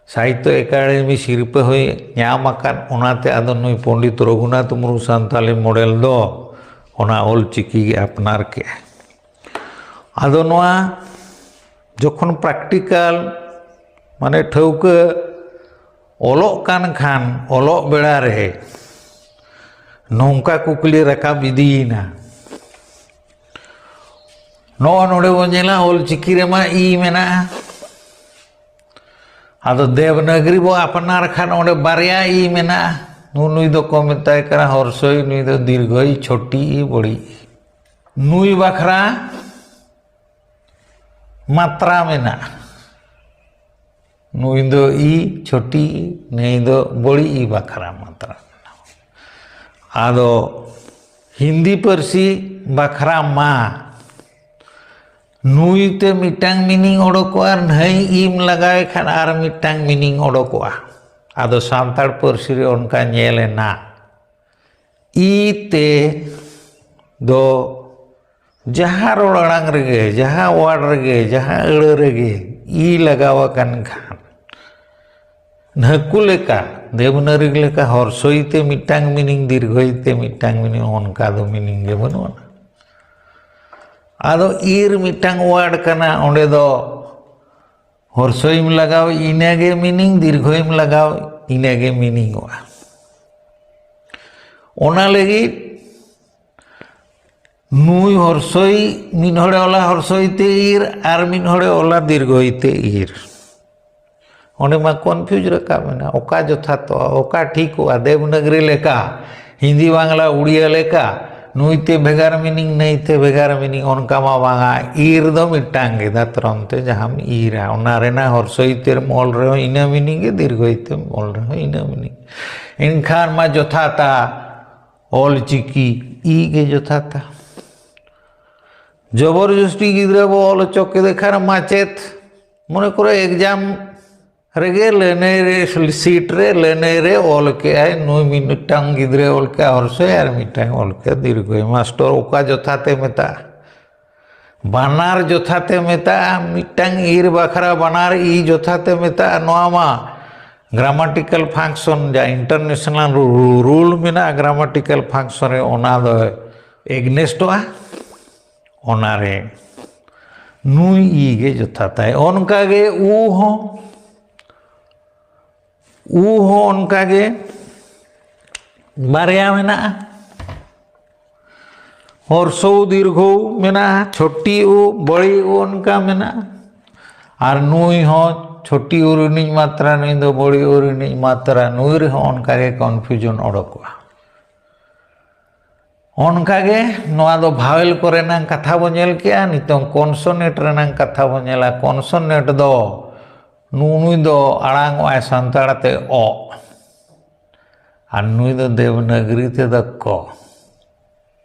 ᱥᱟᱦᱤᱛᱛᱚ ᱮᱠᱟᱰᱮᱢᱤ ᱥᱤᱨᱯᱟᱹ ᱦᱚᱸᱭ ᱧᱟᱢ ᱟᱠᱟᱫ, ᱚᱱᱟᱛᱮ ᱟᱫᱚ ᱱᱩᱭ ᱯᱚᱸᱰᱤᱛ ᱨᱚᱜᱷᱩᱱᱟᱛᱷ ᱢᱩᱨᱢᱩ ᱥᱟᱱᱛᱟᱞᱤ model ᱫᱚ ᱚᱱᱟ ᱚᱞ ᱪᱤᱠᱤ ᱜᱮ ᱟᱯᱱᱟᱨ ᱠᱮᱜᱼᱟ᱾ ᱟᱫᱚ ᱱᱚᱣᱟ ᱡᱚᱠᱷᱚᱱ practical, ᱢᱟᱱᱮ ᱴᱷᱟᱹᱣᱠᱟᱹ ᱚᱞᱚᱜ ᱠᱟᱱ ᱠᱷᱟᱱ, ᱚᱞᱚᱜ ᱵᱮᱲᱟ ᱨᱮ ᱱᱚᱝᱠᱟ ᱠᱩᱠᱞᱤ ᱨᱟᱠᱟᱵ ᱤᱫᱤᱭᱮᱱᱟ᱾ ᱱᱚᱜᱼᱚ ᱱᱚᱰᱮ ᱵᱚᱱ ᱧᱮᱞᱟ, ᱚᱞ ᱪᱤᱠᱤ ᱨᱮᱢᱟ ᱤ ᱢᱮᱱᱟᱜᱼᱟ, ᱟᱫᱚ ᱫᱮᱵᱽᱱᱟᱜᱽᱨᱤ ᱵᱚ ᱟᱯᱱᱟᱨ ᱠᱷᱟᱱ ᱚᱸᱰᱮ ᱵᱟᱨᱭᱟ ᱤ ᱢᱮᱱᱟᱜᱼᱟ᱾ ᱱᱩ-, ᱱᱩᱭ ᱫᱚᱠᱚ ᱢᱮᱛᱟᱭ ᱠᱟᱱᱟ ᱦᱚᱨᱥᱚᱭ, ᱱᱩᱭ ᱫᱚ ᱫᱤᱨᱜᱷᱚ ᱤ, ᱪᱷᱚᱴᱤ ᱤ, ᱵᱚᱲᱤ ᱤ᱾ ᱱᱩᱭ ᱵᱟᱠᱷᱨᱟ ᱢᱟᱛᱨᱟ ᱢᱮᱱᱟᱜᱼᱟ᱾ ᱱᱩᱭ ᱫᱚ ᱤ ᱪᱷᱚᱴᱤ ᱤ, ᱱᱩᱭ ᱫᱚ ᱵᱚᱲᱤ ᱤ ᱵᱟᱠᱷᱨᱟ ᱢᱟᱛᱨᱟ ᱢᱮᱱᱟᱜᱼᱟ᱾ ᱟᱫᱚ ᱦᱤᱱᱫᱤ ᱯᱟᱹᱨᱥᱤ ᱵᱟᱠᱷᱨᱟ ᱢᱟ ᱱᱩᱭ ᱛᱮ ᱢᱤᱫᱴᱟᱝ ᱢᱤᱱᱤᱝ ᱚᱰᱚᱠᱚᱜᱼᱟ, ᱱᱟᱹᱭ ᱤᱢ ᱞᱟᱜᱟᱣᱮ ᱠᱷᱟᱱ ᱟᱨ ᱢᱤᱫᱴᱟᱝ ᱢᱤᱱᱤᱝ ᱚᱰᱚᱠᱚᱜᱼᱟ᱾ ᱟᱫᱚ ᱥᱟᱱᱛᱟᱲ ᱯᱟᱹᱨᱥᱤ ᱨᱮ ᱚᱱᱠᱟ ᱧᱮᱞ ᱮᱱᱟ, ᱤ ᱛᱮ ᱫᱚ ᱡᱟᱦᱟᱸ ᱨᱚᱲ ᱟᱲᱟᱝ ᱨᱮᱜᱮ, ᱡᱟᱦᱟᱸ ᱣᱟᱨᱰ ᱨᱮᱜᱮ, ᱡᱟᱦᱟᱸ ᱟᱹᱲᱟᱹ ᱨᱮᱜᱮ ᱤ ᱞᱟᱜᱟᱣ ᱟᱠᱟᱱ ᱠᱷᱟᱱ, ᱱᱟᱹᱠᱩ ᱞᱮᱠᱟ, ᱫᱮᱵᱽᱱᱟᱜᱽᱨᱤ ᱞᱮᱠᱟ ᱦᱚᱨᱥᱚᱭᱤ ᱛᱮ ᱢᱤᱫᱴᱟᱝ ᱢᱤᱱᱤᱝ, ᱫᱤᱨᱜᱷᱚᱭᱤ ᱛᱮ ᱢᱤᱫᱴᱟᱝ ᱢᱤᱱᱤᱝ, ᱚᱱᱠᱟ ᱫᱚ ᱢᱤᱱᱤᱝ ᱜᱮ ᱵᱟᱹᱱᱩᱜ ᱟᱱᱟ᱾ ᱟᱫᱚ ᱤᱨ ᱢᱤᱫᱴᱟᱝ ᱣᱟᱨᱰ ᱠᱟᱱᱟ, ᱚᱸᱰᱮ ᱫᱚ ᱦᱚᱨᱥᱚᱭᱤᱢ ᱞᱟᱜᱟᱣ, ᱤᱱᱟᱹᱜᱮ ᱢᱤᱱᱤᱝ, ᱫᱤᱨᱜᱷᱚᱭᱤᱢ ᱞᱟᱜᱟᱣ, ᱤᱱᱟᱹᱜᱮ ᱢᱤᱱᱤᱝᱚᱜᱼᱟ᱾ ᱚᱱᱟ ᱞᱟᱹᱜᱤᱫ ᱱᱩᱭ ᱦᱚᱨᱥᱚᱭ, ᱢᱤᱫ ᱦᱚᱲᱮ ᱚᱞᱟ ᱦᱚᱨᱥᱚᱭ ᱛᱮ ᱤᱨ, ᱟᱨ ᱢᱤᱫ ᱦᱚᱲᱮ ᱚᱞᱟ ᱫᱤᱨᱜᱷᱚᱭᱤ ᱛᱮ ᱤᱨ᱾ ᱚᱸᱰᱮ ᱢᱟ ᱠᱚᱱᱯᱷᱤᱭᱩᱡᱽ ᱨᱟᱠᱟᱵ ᱮᱱᱟ, ᱚᱠᱟ ᱡᱚᱛᱷᱟᱛᱚᱜᱼᱟ, ᱚᱠᱟ ᱴᱷᱤᱠᱚᱜᱼᱟ, ᱫᱮᱵᱽᱱᱟᱜᱽᱨᱤ ᱞᱮᱠᱟ, ᱦᱤᱱᱫᱤ, ᱵᱟᱝᱞᱟ, ᱩᱲᱤᱭᱟ ᱞᱮᱠᱟ, ᱱᱩᱭ ᱛᱮ ᱵᱷᱮᱜᱟᱨ ᱢᱤᱱᱤᱝ, ᱱᱟᱹᱭ ᱛᱮ ᱵᱷᱮᱜᱟᱨ ᱢᱤᱱᱤᱝ, ᱚᱱᱠᱟ ᱢᱟ ᱵᱟᱝᱟ᱾ ᱤᱨ ᱫᱚ ᱢᱤᱫᱴᱟᱝ ᱜᱮ, ᱫᱟᱛᱨᱚᱢ ᱛᱮ ᱡᱟᱦᱟᱸᱢ ᱤᱨᱟ, ᱚᱱᱟ ᱨᱮᱱᱟᱜ ᱦᱚᱨᱥᱚᱭᱤ ᱛᱮᱢ ᱚᱞ ᱨᱮᱦᱚᱸ ᱤᱱᱟᱹ ᱢᱤᱱᱤᱝ ᱜᱮ, ᱫᱤᱨᱜᱷᱚᱭᱤ ᱛᱮᱢ ᱚᱞ ᱨᱮᱦᱚᱸ ᱤᱱᱟᱹ ᱢᱤᱱᱤᱝ᱾ ᱮᱱᱠᱷᱟᱱ ᱢᱟ ᱡᱚᱛᱷᱟᱛᱟ ᱚᱞ ᱪᱤᱠᱤ, ᱤ ᱜᱮ ᱡᱚᱛᱷᱟᱛᱟ᱾ ᱡᱚᱵᱚᱨ ᱡᱚᱥᱴᱤ ᱜᱤᱫᱽᱨᱟᱹ ᱵᱚ ᱚᱞ ᱦᱚᱪᱚ ᱠᱮᱫᱮ ᱠᱷᱟᱱ ᱢᱟᱪᱮᱫ, ᱢᱚᱱᱮ ᱠᱚᱨᱚ ᱮᱠᱡᱟᱢ ᱨᱮᱜᱮ ᱞᱟᱹᱱᱟᱹᱭ ᱨᱮ, ᱥᱤᱴ ᱨᱮ ᱞᱟᱹᱱᱟᱹᱭ ᱨᱮ ᱚᱞ ᱠᱮᱜᱼᱟᱭ, ᱱᱩᱭ ᱢᱤᱫᱴᱟᱝ ᱜᱤᱫᱽᱨᱟᱹ ᱚᱞ ᱠᱮᱜᱼᱟ ᱦᱚᱨᱥᱚᱭ ᱟᱨ ᱢᱤᱫᱴᱟᱝ ᱚᱞ ᱠᱮᱜᱼᱟ ᱫᱤᱨᱜᱷᱚᱭ᱾ ᱢᱟᱥᱴᱚᱨ, ᱚᱠᱟ ᱡᱚᱛᱷᱟᱛᱮ ᱢᱮᱛᱟᱜᱼᱟ? ᱵᱟᱱᱟᱨ ᱡᱚᱛᱷᱟᱛᱮ ᱢᱮᱛᱟᱜᱼᱟ, ᱢᱤᱫᱴᱟᱝ ᱤᱨ ᱵᱟᱠᱷᱨᱟ ᱵᱟᱱᱟᱨ ᱤ ᱡᱚᱛᱷᱟᱛᱮ ᱢᱮᱛᱟᱜᱼᱟ᱾ ᱱᱚᱣᱟ ᱢᱟ grammatical function, ᱡᱟ international ᱨᱩᱞ ᱢᱮᱱᱟᱜᱼᱟ grammatical function ᱨᱮ, ᱚᱱᱟ ᱫᱚ ᱮᱜᱽᱱᱮᱥᱴᱚᱜᱼᱟ᱾ ᱚᱱᱟᱨᱮ ᱱᱩᱭ ᱤ ᱜᱮ ᱡᱚᱛᱷᱟᱛᱟᱭ᱾ ᱚᱱᱠᱟᱜᱮ ᱩ ᱦᱚᱸ, ᱩ ᱦᱚᱸ ᱚᱱᱠᱟᱜᱮ ᱵᱟᱨᱭᱟ ᱢᱮᱱᱟᱜᱼᱟ, ᱦᱚᱨᱥᱚ ᱩ ᱫᱤᱨᱜᱷᱚ ᱩ ᱢᱮᱱᱟᱜᱼᱟ, ᱪᱷᱚᱴᱤ ᱩ, ᱵᱟᱹᱲᱤ ᱩ, ᱚᱱᱠᱟ ᱢᱮᱱᱟᱜᱼᱟ᱾ ᱟᱨ ᱱᱩᱭ ᱦᱚᱸ ᱪᱷᱚᱴᱤ ᱩ ᱨᱤᱱᱤᱡ ᱢᱟᱛᱨᱟ, ᱱᱩᱭ ᱫᱚ ᱵᱟᱹᱲᱤ ᱩ ᱨᱤᱱᱤᱡ ᱢᱟᱛᱨᱟ, ᱱᱩᱭ ᱨᱮᱦᱚᱸ ᱚᱱᱠᱟᱜᱮ ᱠᱚᱱᱯᱷᱤᱭᱩᱡᱚᱱ ᱚᱰᱚᱠᱚᱜᱼᱟ᱾ ᱚᱱᱠᱟᱜᱮ ᱱᱚᱣᱟ ᱫᱚ ᱵᱷᱟᱣᱮᱞ ᱠᱚᱨᱮᱱᱟᱝ ᱠᱟᱛᱷᱟ ᱵᱚ ᱧᱮᱞ ᱠᱮᱜᱼᱟ᱾ ᱱᱤᱛᱚᱝ ᱠᱚᱱᱥᱚᱱᱮᱴ ᱨᱮᱱᱟᱝ ᱠᱟᱛᱷᱟ ᱵᱚ ᱧᱮᱞᱟ᱾ ᱠᱚᱱᱥᱚᱱᱮᱴ ᱫᱚ ᱱᱩᱜᱼᱩ ᱱᱩᱭ ᱫᱚ ᱟᱲᱟᱝ ᱚᱜᱼᱟᱭ ᱥᱟᱱᱛᱟᱲ ᱛᱮ ᱚ, ᱟᱨ ᱱᱩᱭ ᱫᱚ ᱫᱮᱵᱽᱱᱟᱜᱽᱨᱤ ᱛᱮᱫᱚ ᱠᱚ᱾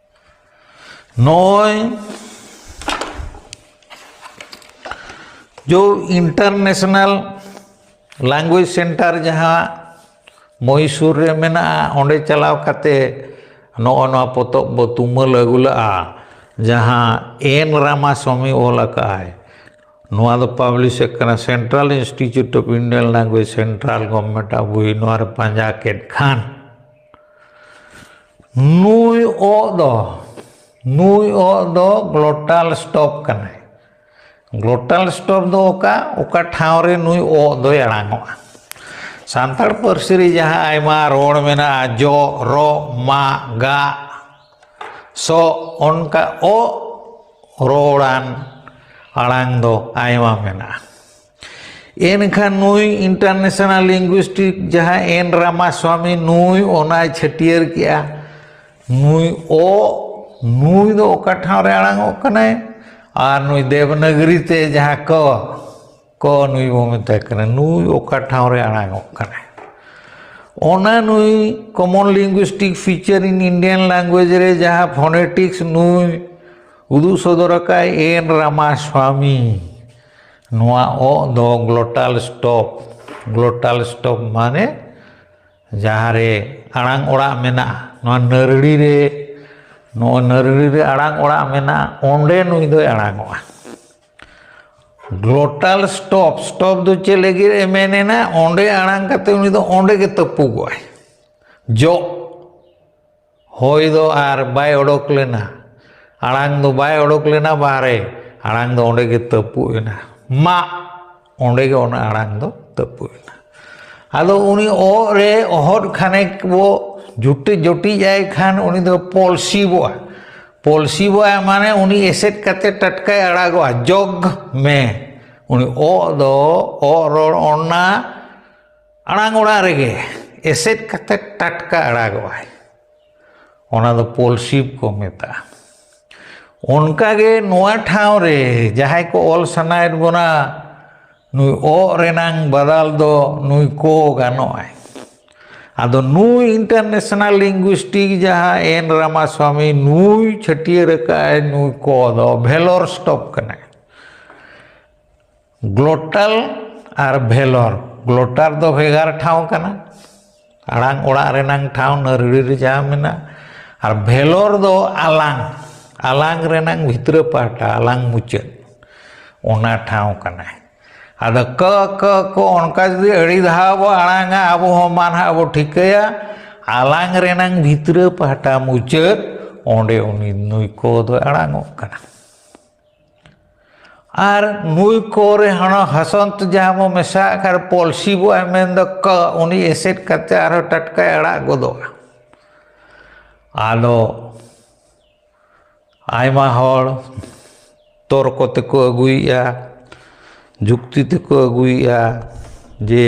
ᱱᱚᱜᱼᱚᱭ ᱡᱚ ᱤᱱᱴᱟᱨᱱᱮᱥᱱᱟᱞ ᱞᱮᱝᱜᱩᱭᱮᱡᱽ ᱥᱮᱱᱴᱟᱨ ᱡᱟᱦᱟᱸ ᱢᱚᱦᱤᱥᱩᱨ ᱨᱮ ᱢᱮᱱᱟᱜᱼᱟ, ᱚᱸᱰᱮ ᱪᱟᱞᱟᱣ ᱠᱟᱛᱮ ᱱᱚᱜᱼᱚ ᱱᱚᱣᱟ ᱯᱚᱛᱚᱵ ᱵᱚ ᱛᱩᱢᱟᱹᱞ ᱟᱹᱜᱩ ᱞᱟᱜᱼᱟ, ᱡᱟᱦᱟᱸ ᱮᱱ ᱨᱟᱢᱟᱥᱣᱟᱢᱤ ᱚᱞ ᱟᱠᱟᱫᱼᱟᱭ᱾ ᱱᱚᱣᱟ ᱫᱚ ᱯᱟᱵᱽᱞᱤᱥ ᱟᱠᱟᱱᱟ Central Institute of Indian Language, central government ᱟᱜ ᱵᱳᱭ᱾ ᱱᱚᱣᱟ ᱨᱮ ᱯᱟᱸᱡᱟ ᱠᱮᱫ ᱠᱷᱟᱱ ᱱᱩᱭ ᱚᱜ ᱫᱚ, ᱱᱩᱭ ᱚᱜ ᱫᱚ ᱜᱞᱚᱴᱟᱞ ᱥᱴᱚᱯ ᱠᱟᱱᱟᱭ᱾ ᱜᱞᱚᱴᱟᱞ ᱥᱴᱚᱯ ᱫᱚ ᱚᱠᱟ, ᱚᱠᱟ ᱴᱷᱟᱶ ᱨᱮ ᱱᱩᱭ ᱚᱜ ᱫᱚᱭ ᱟᱲᱟᱝᱚᱜᱼᱟ᱾ ᱥᱟᱱᱛᱟᱲ ᱯᱟᱹᱨᱥᱤ ᱨᱮ ᱡᱟᱦᱟᱸ ᱟᱭᱢᱟ ᱨᱚᱲ ᱢᱮᱱᱟᱜᱼᱟ, ᱡᱚ, ᱨᱚ, ᱢᱟ, ᱜᱟ, ᱥᱚ, ᱚᱱᱠᱟ ᱚᱜ ᱨᱚᱲᱟᱱ ᱟᱲᱟᱝ ᱫᱚ ᱟᱭᱢᱟ ᱢᱮᱱᱟᱜᱼᱟ᱾ ᱮᱱᱠᱷᱟᱱ ᱱᱩᱭ ᱤᱱᱴᱟᱨᱱᱮᱥᱱᱟᱞ ᱞᱤᱝᱜᱩᱭᱤᱥᱴᱤᱠ ᱡᱟᱦᱟᱸ ᱮᱱ ᱨᱟᱢᱟᱥᱣᱟᱢᱤ, ᱱᱩᱭ ᱚᱱᱟᱭ ᱪᱷᱟᱹᱴᱭᱟᱹᱨ ᱠᱮᱜᱼᱟ᱾ ᱱᱩᱭ ᱚ, ᱱᱩᱭ ᱫᱚ ᱚᱠᱟ ᱴᱷᱟᱶ ᱨᱮ ᱟᱲᱟᱝᱚᱜ ᱠᱟᱱᱟᱭ? ᱟᱨ ᱱᱩᱭ ᱫᱮᱵᱽᱱᱟᱜᱽᱨᱤ ᱛᱮ ᱡᱟᱦᱟᱸ ᱠᱚ, ᱠᱚ ᱱᱩᱭ ᱵᱚ ᱢᱮᱛᱟᱭ ᱠᱟᱱᱟ, ᱱᱩᱭ ᱚᱠᱟ ᱴᱷᱟᱶ ᱨᱮ ᱟᱲᱟᱝᱚᱜ ᱠᱟᱱᱟᱭ? ᱚᱱᱟ ᱱᱩᱭ Common Linguistic Feature in Indian Language ᱨᱮ ᱡᱟᱦᱟᱸ ᱯᱷᱚᱱᱮᱴᱤᱠᱥ ᱱᱩᱭ ᱩᱫᱩᱜ ᱥᱚᱫᱚᱨ ᱟᱠᱟᱫ ᱮᱱ ᱨᱟᱢᱟᱥᱣᱟᱢᱤ, ᱱᱚᱣᱟ ᱚ ᱫᱚ ᱜᱞᱚᱴᱟᱞ ᱥᱴᱚᱯ, ᱜᱞᱚᱴᱟᱞ ᱥᱴᱚᱯ ᱢᱟᱱᱮ ᱡᱟᱦᱟᱸ ᱨᱮ ᱟᱲᱟᱝ ᱚᱲᱟᱜ ᱢᱮᱱᱟᱜᱼᱟ, ᱱᱚᱣᱟ ᱱᱟᱹᱨᱲᱤ ᱨᱮ, ᱱᱚᱣᱟ ᱱᱟᱹᱨᱲᱤ ᱨᱮ ᱟᱲᱟᱝ ᱚᱲᱟᱜ ᱢᱮᱱᱟᱜᱼᱟ, ᱚᱸᱰᱮ ᱱᱩᱭ ᱫᱚᱭ ᱟᱲᱟᱝᱚᱜᱼᱟ᱾ ᱜᱞᱚᱴᱟᱞ ᱥᱴᱚᱯ, ᱥᱴᱚᱯ ᱫᱚ ᱪᱮᱫ ᱞᱟᱹᱜᱤᱫ ᱮ ᱢᱮᱱᱮᱱᱟ? ᱚᱸᱰᱮ ᱟᱲᱟᱝ ᱠᱟᱛᱮ ᱩᱱᱤ ᱫᱚ ᱚᱸᱰᱮ ᱜᱮ ᱛᱟᱹᱯᱩᱜᱚᱜᱼᱟᱭ᱾ ᱡᱚᱜ, ᱦᱚᱭ ᱫᱚ ᱟᱨ ᱵᱟᱭ ᱚᱰᱚᱠ ᱞᱮᱱᱟ, ᱟᱲᱟᱝ ᱫᱚ ᱵᱟᱭ ᱚᱰᱚᱠ ᱞᱮᱱᱟ ᱵᱟᱦᱨᱮ, ᱟᱲᱟᱝ ᱫᱚ ᱚᱸᱰᱮ ᱜᱮ ᱛᱟᱹᱯᱩᱜ ᱮᱱᱟ᱾ ᱢᱟᱜ, ᱚᱸᱰᱮ ᱜᱮ ᱚᱱᱟ ᱟᱲᱟᱝ ᱫᱚ ᱛᱟᱹᱯᱩᱜ ᱮᱱᱟ᱾ ᱟᱫᱚ ᱩᱱᱤ ᱚᱜ ᱨᱮ ᱚᱦᱚᱫ ᱠᱷᱟᱱᱮ ᱵᱚ ᱡᱩᱴᱤ ᱡᱚᱴᱤᱡ ᱟᱭ ᱠᱷᱟᱱ ᱩᱱᱤ ᱫᱚ ᱯᱚᱞᱥᱤᱵᱚᱜᱼᱟ᱾ ᱯᱚᱞᱥᱤᱵᱚᱜᱼᱟ ᱢᱟᱱᱮ ᱩᱱᱤ ᱮᱥᱮᱫ ᱠᱟᱛᱮ ᱴᱟᱴᱠᱟᱭ ᱟᱲᱟᱜᱚᱜᱼᱟ, ᱡᱚᱜᱽ ᱢᱮ᱾ ᱩᱱᱤ ᱚᱜ ᱫᱚ, ᱚᱜ ᱨᱚᱲ ᱚᱱᱟ ᱟᱲᱟᱝ ᱚᱲᱟᱜ ᱨᱮᱜᱮ ᱮᱥᱮᱫ ᱠᱟᱛᱮ ᱴᱟᱴᱠᱟ ᱟᱲᱟᱜᱚᱜᱼᱟᱭ᱾ ᱚᱱᱟ ᱫᱚ ᱯᱚᱞᱥᱤᱵ ᱠᱚ ᱢᱮᱛᱟᱜᱼᱟ᱾ ᱚᱱᱠᱟᱜᱮ ᱱᱚᱣᱟ ᱴᱷᱟᱶ ᱨᱮ ᱡᱟᱦᱟᱸᱭ ᱠᱚ ᱚᱞ ᱥᱟᱱᱟᱭᱮᱫ ᱵᱚᱱᱟ, ᱱᱩᱭ ᱚᱜ ᱨᱮᱱᱟᱝ ᱵᱟᱫᱟᱞ ᱫᱚ ᱱᱩᱭ ᱠᱚ ᱜᱟᱱᱚᱜᱼᱟᱭ᱾ ᱟᱫᱚ ᱱᱩᱭ ᱤᱱᱴᱟᱨᱱᱮᱥᱱᱟᱞ ᱞᱤᱝᱜᱩᱭᱤᱥᱴᱤᱠ ᱡᱟᱦᱟᱸ ᱮᱱ ᱨᱟᱢᱟᱥᱣᱟᱢᱤ ᱱᱩᱭ ᱪᱷᱟᱹᱴᱭᱟᱹᱨ ᱟᱠᱟᱫᱼᱟᱭ, ᱱᱩᱭ ᱠᱚ ᱫᱚ ᱵᱷᱮᱞᱚᱨ ᱥᱴᱚᱯ ᱠᱟᱱᱟᱭ᱾ ᱜᱞᱳᱴᱟᱞ ᱟᱨ ᱵᱷᱮᱞᱚᱨ᱾ ᱜᱞᱳᱴᱟᱞ ᱫᱚ ᱵᱷᱮᱜᱟᱨ ᱴᱷᱟᱶ ᱠᱟᱱᱟ, ᱟᱲᱟᱝ ᱚᱲᱟᱜ ᱨᱮᱱᱟᱝ ᱴᱷᱟᱶ ᱱᱟᱹᱨᱲᱤ ᱨᱮ ᱡᱟᱦᱟᱸ ᱢᱮᱱᱟᱜᱼᱟ, ᱟᱨ ᱵᱷᱮᱞᱚᱨ ᱫᱚ ᱟᱞᱟᱝ, ᱟᱞᱟᱝ ᱨᱮᱱᱟᱝ ᱵᱷᱤᱛᱨᱟᱹ ᱯᱟᱦᱴᱟ, ᱟᱞᱟᱝ ᱢᱩᱪᱟᱹᱫ, ᱚᱱᱟ ᱴᱷᱟᱶ ᱠᱟᱱᱟ᱾ ᱟᱫᱚ ᱠᱚ, ᱠᱚ, ᱠᱚ ᱚᱱᱠᱟ ᱡᱩᱫᱤ ᱟᱹᱰᱤ ᱫᱷᱟᱣ ᱵᱚ ᱟᱲᱟᱝᱟ, ᱟᱵᱚ ᱦᱚᱸ ᱢᱟ ᱱᱟᱦᱟᱜ ᱵᱚ ᱴᱷᱤᱠᱟᱹᱭᱟ, ᱟᱞᱟᱝ ᱨᱮᱱᱟᱝ ᱵᱷᱤᱛᱨᱟᱹ ᱯᱟᱦᱴᱟ ᱢᱩᱪᱟᱹᱫ, ᱚᱸᱰᱮ ᱩᱱᱤ ᱱᱩᱭ ᱠᱚ ᱫᱚᱭ ᱟᱲᱟᱝᱚᱜ ᱠᱟᱱᱟ᱾ ᱟᱨ ᱱᱩᱭ ᱠᱚ ᱨᱮ ᱦᱟᱱᱟ ᱦᱟᱥᱚᱱᱛ ᱡᱟᱦᱟᱸ ᱵᱚ ᱢᱮᱥᱟ ᱟᱠᱟᱫ ᱯᱚᱞᱥᱤ ᱵᱚ ᱮᱢ ᱢᱮᱱ ᱫᱚ ᱠᱚ, ᱩᱱᱤ ᱮᱥᱮᱫ ᱠᱟᱛᱮ ᱟᱨᱦᱚᱸ ᱴᱟᱴᱠᱟᱭ ᱟᱲᱟᱜ ᱜᱚᱫᱚᱜᱼᱟ᱾ ᱟᱫᱚ ᱟᱭᱢᱟ ᱦᱚᱲ ᱛᱚᱨᱠᱚ ᱛᱮᱠᱚ ᱟᱹᱜᱩᱭᱮᱫᱼᱟ, ᱡᱩᱠᱛᱤ ᱛᱮᱠᱚ ᱟᱹᱜᱩᱭᱮᱫᱼᱟ ᱡᱮ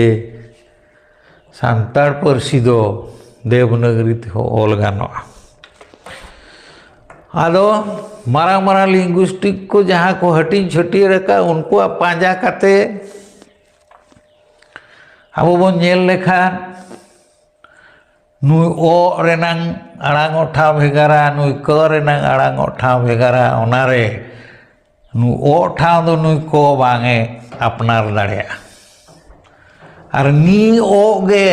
ᱥᱟᱱᱛᱟᱲ ᱯᱟᱹᱨᱥᱤ ᱫᱚ ᱫᱮᱵᱽᱱᱟᱜᱽᱨᱤ ᱛᱮᱦᱚᱸ ᱚᱞ ᱜᱟᱱᱚᱜᱼᱟ᱾ ᱟᱫᱚ ᱢᱟᱨᱟᱝ ᱢᱟᱨᱟᱝ ᱞᱤᱝᱜᱩᱥᱴᱤᱠ ᱠᱚ ᱡᱟᱦᱟᱸ ᱠᱚ ᱦᱟᱹᱴᱤᱧ ᱪᱷᱟᱹᱴᱭᱟᱹᱨ ᱟᱠᱟᱫ, ᱩᱱᱠᱩᱣᱟᱜ ᱯᱟᱸᱡᱟ ᱠᱟᱛᱮ ᱟᱵᱚ ᱵᱚᱱ ᱧᱮᱞ ᱞᱮᱠᱷᱟᱱ, ᱱᱩᱭ ᱚ ᱨᱮᱱᱟᱝ ᱟᱲᱟᱝ ᱚᱜ ᱴᱷᱟᱶ ᱵᱷᱮᱜᱟᱨᱟ, ᱱᱩᱭ ᱠᱚ ᱨᱮᱱᱟᱝ ᱟᱲᱟᱝ ᱚᱜ ᱴᱷᱟᱶ ᱵᱷᱮᱜᱟᱨᱟ, ᱚᱱᱟᱨᱮ ᱱᱩᱭ ᱚ ᱴᱷᱟᱶ ᱫᱚ ᱱᱩᱭ ᱠᱚ ᱵᱟᱝ ᱮ ᱟᱯᱱᱟᱨ ᱫᱟᱲᱮᱭᱟᱜᱼᱟ᱾ ᱟᱨ ᱱᱤ ᱚ ᱜᱮ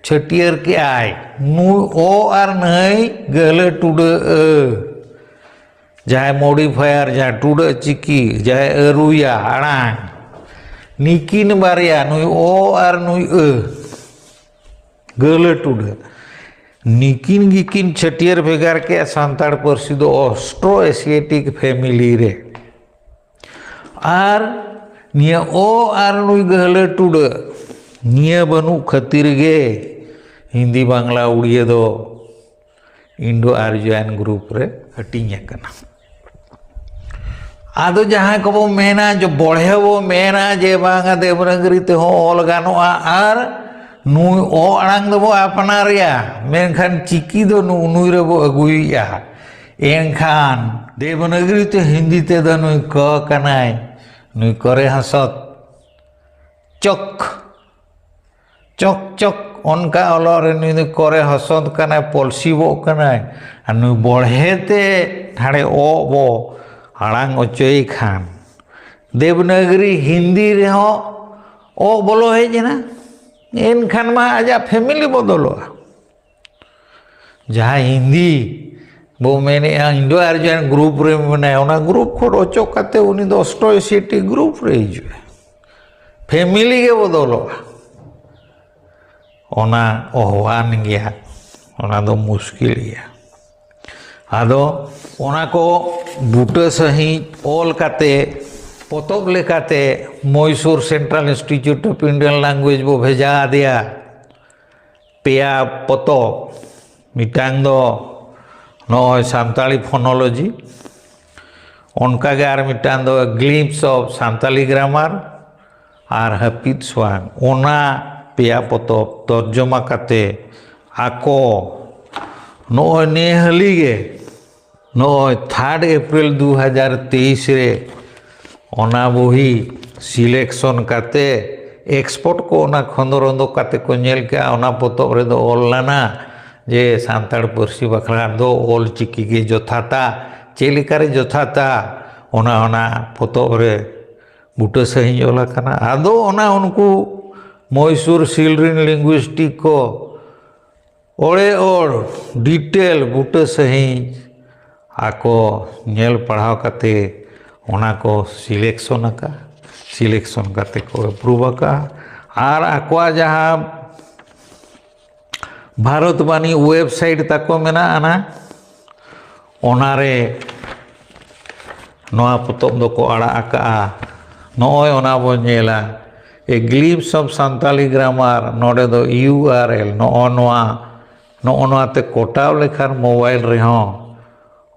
ᱪᱷᱟᱹᱴᱭᱟᱹᱨ ᱠᱮᱜᱼᱟᱭ, ᱱᱩᱭ ᱚ ᱟᱨ ᱱᱟᱹᱭ ᱜᱟᱹᱦᱞᱟᱹ ᱴᱩᱰᱟᱹ ᱟᱹ, ᱡᱟᱦᱟᱸᱭ ᱢᱚᱰᱤᱯᱷᱟᱭᱟᱨ, ᱡᱟᱦᱟᱸᱭ ᱴᱩᱰᱟᱹ ᱪᱤᱠᱤ, ᱡᱟᱦᱟᱸᱭ ᱟᱹᱨᱩᱭᱟ ᱟᱲᱟᱝ, ᱱᱤᱠᱤᱱ ᱵᱟᱨᱭᱟ, ᱱᱩᱭ ᱚ ᱟᱨ ᱱᱩᱭ ᱟᱹ, ᱜᱟᱹᱦᱞᱟᱹ ᱴᱩᱰᱟᱹ, ᱱᱤᱠᱤᱱ ᱜᱮᱠᱤᱱ ᱪᱷᱟᱹᱴᱭᱟᱹᱨ ᱵᱷᱮᱜᱟᱨ ᱠᱮᱜᱼᱟ ᱥᱟᱱᱛᱟᱲ ᱯᱟᱹᱨᱥᱤ ᱫᱚ ᱚᱥᱴᱨᱳ ᱮᱥᱤᱭᱮᱴᱤᱠ ᱯᱷᱮᱢᱤᱞᱤ ᱨᱮ᱾ ᱟᱨ ᱱᱤᱭᱟᱹ ᱚ ᱟᱨ ᱱᱩᱭ ᱜᱟᱹᱦᱞᱟᱹ ᱴᱩᱰᱟᱹ, ᱱᱤᱭᱟᱹ ᱵᱟᱹᱱᱩᱜ ᱠᱷᱟᱹᱛᱤᱨ ᱜᱮ ᱦᱤᱱᱫᱤ, ᱵᱟᱝᱞᱟ, ᱩᱲᱤᱭᱟᱹ ᱫᱚ ᱤᱱᱰᱳ ᱟᱨᱡᱚᱭᱟᱱ ᱜᱨᱩᱯ ᱨᱮ ᱦᱟᱹᱴᱤᱧ ᱟᱠᱟᱱᱟ᱾ ᱟᱫᱚ ᱡᱟᱦᱟᱸᱭ ᱠᱚᱵᱚ ᱢᱮᱱᱟ, ᱡᱮ ᱵᱚᱲᱦᱮ ᱵᱚ ᱢᱮᱱᱟ ᱡᱮ ᱵᱟᱝᱟ ᱫᱮᱵᱽᱱᱟᱜᱽᱨᱤ ᱛᱮᱦᱚᱸ ᱚᱞ ᱜᱟᱱᱚᱜᱼᱟ, ᱟᱨ ᱱᱩᱭ ᱚ ᱟᱲᱟᱝ ᱫᱚᱵᱚ ᱟᱯᱱᱟᱨᱮᱭᱟ, ᱢᱮᱱᱠᱷᱟᱱ ᱪᱤᱠᱤ ᱫᱚ ᱱᱩᱜᱼᱩ ᱱᱩᱭ ᱨᱮᱵᱚ ᱟᱹᱜᱩᱭᱮᱫᱼᱟ᱾ ᱮᱱᱠᱷᱟᱱ ᱫᱮᱵᱽᱱᱟᱜᱽᱨᱤ ᱛᱮ ᱦᱤᱱᱫᱤ ᱛᱮᱫᱚ ᱱᱩᱭ ᱠᱚ ᱠᱟᱱᱟᱭ, ᱱᱩᱭ ᱠᱚᱨᱮ ᱦᱚᱸ ᱥᱚᱛ ᱪᱚᱠ, ᱪᱚᱠ ᱪᱚᱠ ᱚᱱᱠᱟ ᱚᱞᱚᱜ ᱨᱮ ᱱᱩᱭ ᱫᱚ ᱠᱚᱨᱮ ᱦᱚᱸ ᱥᱚᱛ ᱠᱟᱱᱟᱭ, ᱯᱚᱞᱥᱤᱵᱚᱜ ᱠᱟᱱᱟᱭ᱾ ᱟᱨ ᱱᱩᱭ ᱵᱚᱲᱦᱮ ᱛᱮ ᱦᱟᱸᱰᱮ ᱚ ᱵᱚ ᱟᱲᱟᱝ ᱚᱪᱚᱭᱮ ᱠᱷᱟᱱ, ᱫᱮᱵᱽᱱᱟᱜᱽᱨᱤ ᱦᱤᱱᱫᱤ ᱨᱮᱦᱚᱸ ᱚ ᱵᱚᱞᱚ ᱦᱮᱡ ᱮᱱᱟ, ᱮᱱᱠᱷᱟᱱ ᱢᱟ ᱟᱡᱟᱜ ᱯᱷᱮᱢᱤᱞᱤ ᱵᱚᱫᱚᱞᱚᱜᱼᱟ᱾ ᱡᱟᱦᱟᱸ ᱦᱤᱱᱫᱤ ᱵᱚ ᱢᱮᱱᱮᱫᱼᱟ, ᱤᱱᱰᱳ ᱟᱨᱡᱟᱱ ᱜᱨᱩᱯ ᱨᱮ ᱢᱮᱱᱟᱭᱟ, ᱚᱱᱟ ᱜᱨᱩᱯ ᱠᱷᱚᱱ ᱚᱪᱚᱜ ᱠᱟᱛᱮ ᱩᱱᱤ ᱫᱚ ᱚᱥᱴᱨᱳ ᱮᱥᱤᱭᱟᱴᱤᱠ ᱜᱨᱩᱯ ᱨᱮ ᱦᱤᱡᱩᱜᱼᱟ, ᱯᱷᱮᱢᱤᱞᱤ ᱜᱮ ᱵᱚᱫᱚᱞᱚᱜᱼᱟ᱾ ᱚᱱᱟ ᱚᱦᱣᱟᱱ ᱜᱮᱭᱟ, ᱚᱱᱟ ᱫᱚ ᱢᱩᱥᱠᱤᱞ ᱜᱮᱭᱟ᱾ ᱟᱫᱚ ᱚᱱᱟ ᱠᱚ ᱵᱩᱴᱟᱹ ᱥᱟᱺᱦᱤᱡ ᱚᱞ ᱠᱟᱛᱮ ᱯᱚᱛᱚᱵ ᱞᱮᱠᱟᱛᱮ Mysore central institute of Indian language ᱵᱚ ᱵᱷᱮᱡᱟ ᱟᱫᱮᱭᱟ᱾ ᱯᱮᱭᱟ ᱯᱚᱛᱚᱵ, ᱢᱤᱫᱴᱟᱝ ᱫᱚ ᱱᱚᱜᱼᱚᱭ ᱥᱟᱱᱛᱟᱲᱤ ᱯᱷᱳᱱᱳᱞᱚᱡᱤ, ᱚᱱᱠᱟᱜᱮ ᱟᱨ ᱢᱤᱫᱴᱟᱝ ᱫᱚ ᱜᱞᱤᱢᱯᱥ ᱚᱯᱷ ᱥᱟᱱᱛᱟᱞᱤ ᱜᱨᱟᱢᱟᱨ ᱟᱨ ᱦᱟᱹᱯᱤᱫ ᱥᱚᱣᱟᱝ᱾ ᱚᱱᱟ ᱯᱮᱭᱟ ᱯᱚᱛᱚᱵ ᱛᱚᱨᱡᱚᱢᱟ ᱠᱟᱛᱮ ᱟᱠᱚ ᱱᱚᱜᱼᱚᱭ ᱱᱮ ᱦᱟᱹᱞᱤ ᱜᱮ, ᱱᱚᱜᱼᱚᱭ ᱛᱷᱟᱨᱰ ᱮᱯᱨᱤᱞ ᱫᱩ ᱦᱟᱡᱟᱨ ᱛᱮᱭᱤᱥ ᱨᱮ ᱚᱱᱟ ᱵᱩᱦᱤ ᱥᱤᱞᱮᱠᱥᱚᱱ ᱠᱟᱛᱮ ᱮᱠᱥᱯᱟᱨᱴ ᱠᱚ ᱚᱱᱟ ᱠᱷᱚᱸᱫᱽᱨᱚᱸᱫᱽ ᱠᱟᱛᱮ ᱠᱚ ᱧᱮᱞ ᱠᱮᱜᱼᱟ᱾ ᱚᱱᱟ ᱯᱚᱛᱚᱵ ᱨᱮᱫᱚ ᱚᱞ ᱞᱮᱱᱟ ᱡᱮ ᱥᱟᱱᱛᱟᱲ ᱯᱟᱹᱨᱥᱤ ᱵᱟᱠᱷᱨᱟ ᱫᱚ ᱚᱞ ᱪᱤᱠᱤ ᱜᱮ ᱡᱚᱛᱷᱟᱛᱟ᱾ ᱪᱮᱫ ᱞᱮᱠᱟᱨᱮ ᱡᱚᱛᱷᱟᱛᱟ, ᱚᱱᱟ, ᱚᱱᱟ ᱯᱚᱛᱚᱵ ᱨᱮ ᱵᱩᱴᱟᱹ ᱥᱟᱺᱦᱤᱡ ᱚᱞ ᱟᱠᱟᱱᱟ᱾ ᱟᱫᱚ ᱚᱱᱟ ᱩᱱᱠᱩ ᱢᱚᱭᱥᱩᱨ ᱥᱤᱞ ᱨᱤᱱ ᱞᱤᱝᱜᱩᱭᱤᱥᱴᱤᱠ ᱠᱚ ᱚᱲᱮ ᱚᱲ ᱰᱤᱴᱮᱞ ᱵᱩᱴᱟᱹ ᱥᱟᱺᱦᱤᱡ ᱟᱠᱚ ᱧᱮᱞ ᱯᱟᱲᱦᱟᱣ ᱠᱟᱛᱮ ᱚᱱᱟ ᱠᱚ ᱥᱤᱞᱮᱠᱥᱚᱱ ᱟᱠᱟᱫᱼᱟ᱾ ᱥᱤᱞᱮᱠᱥᱚᱱ ᱠᱟᱛᱮ ᱠᱚ ᱮᱯᱨᱩᱵᱷ ᱟᱠᱟᱫᱼᱟ᱾ ᱟᱨ ᱟᱠᱚᱣᱟᱜ ᱡᱟᱦᱟᱸ ᱵᱷᱟᱨᱚᱛ ᱵᱟᱱᱤ ᱣᱮᱵᱥᱟᱭᱤᱴ ᱛᱟᱠᱚ ᱢᱮᱱᱟᱜᱼᱟ, ᱚᱱᱟ, ᱚᱱᱟᱨᱮ ᱱᱚᱣᱟ ᱯᱚᱛᱚᱵ ᱫᱚᱠᱚ ᱟᱲᱟᱜ ᱟᱠᱟᱫᱼᱟ᱾ ᱱᱚᱜᱼᱚᱭ ᱚᱱᱟ ᱵᱚᱱ ᱧᱮᱞᱟ, A Glimpse of Santali Grammar, ᱱᱚᱰᱮ ᱫᱚ ᱤᱭᱩ ᱟᱨ ᱮᱞ, ᱱᱚᱜᱼᱚ ᱱᱚᱣᱟ, ᱱᱚᱜᱼᱚ ᱱᱚᱣᱟ ᱛᱮ ᱠᱚᱴᱟᱣ ᱞᱮᱠᱷᱟᱱ ᱢᱳᱵᱟᱭᱤᱞ ᱨᱮᱦᱚᱸ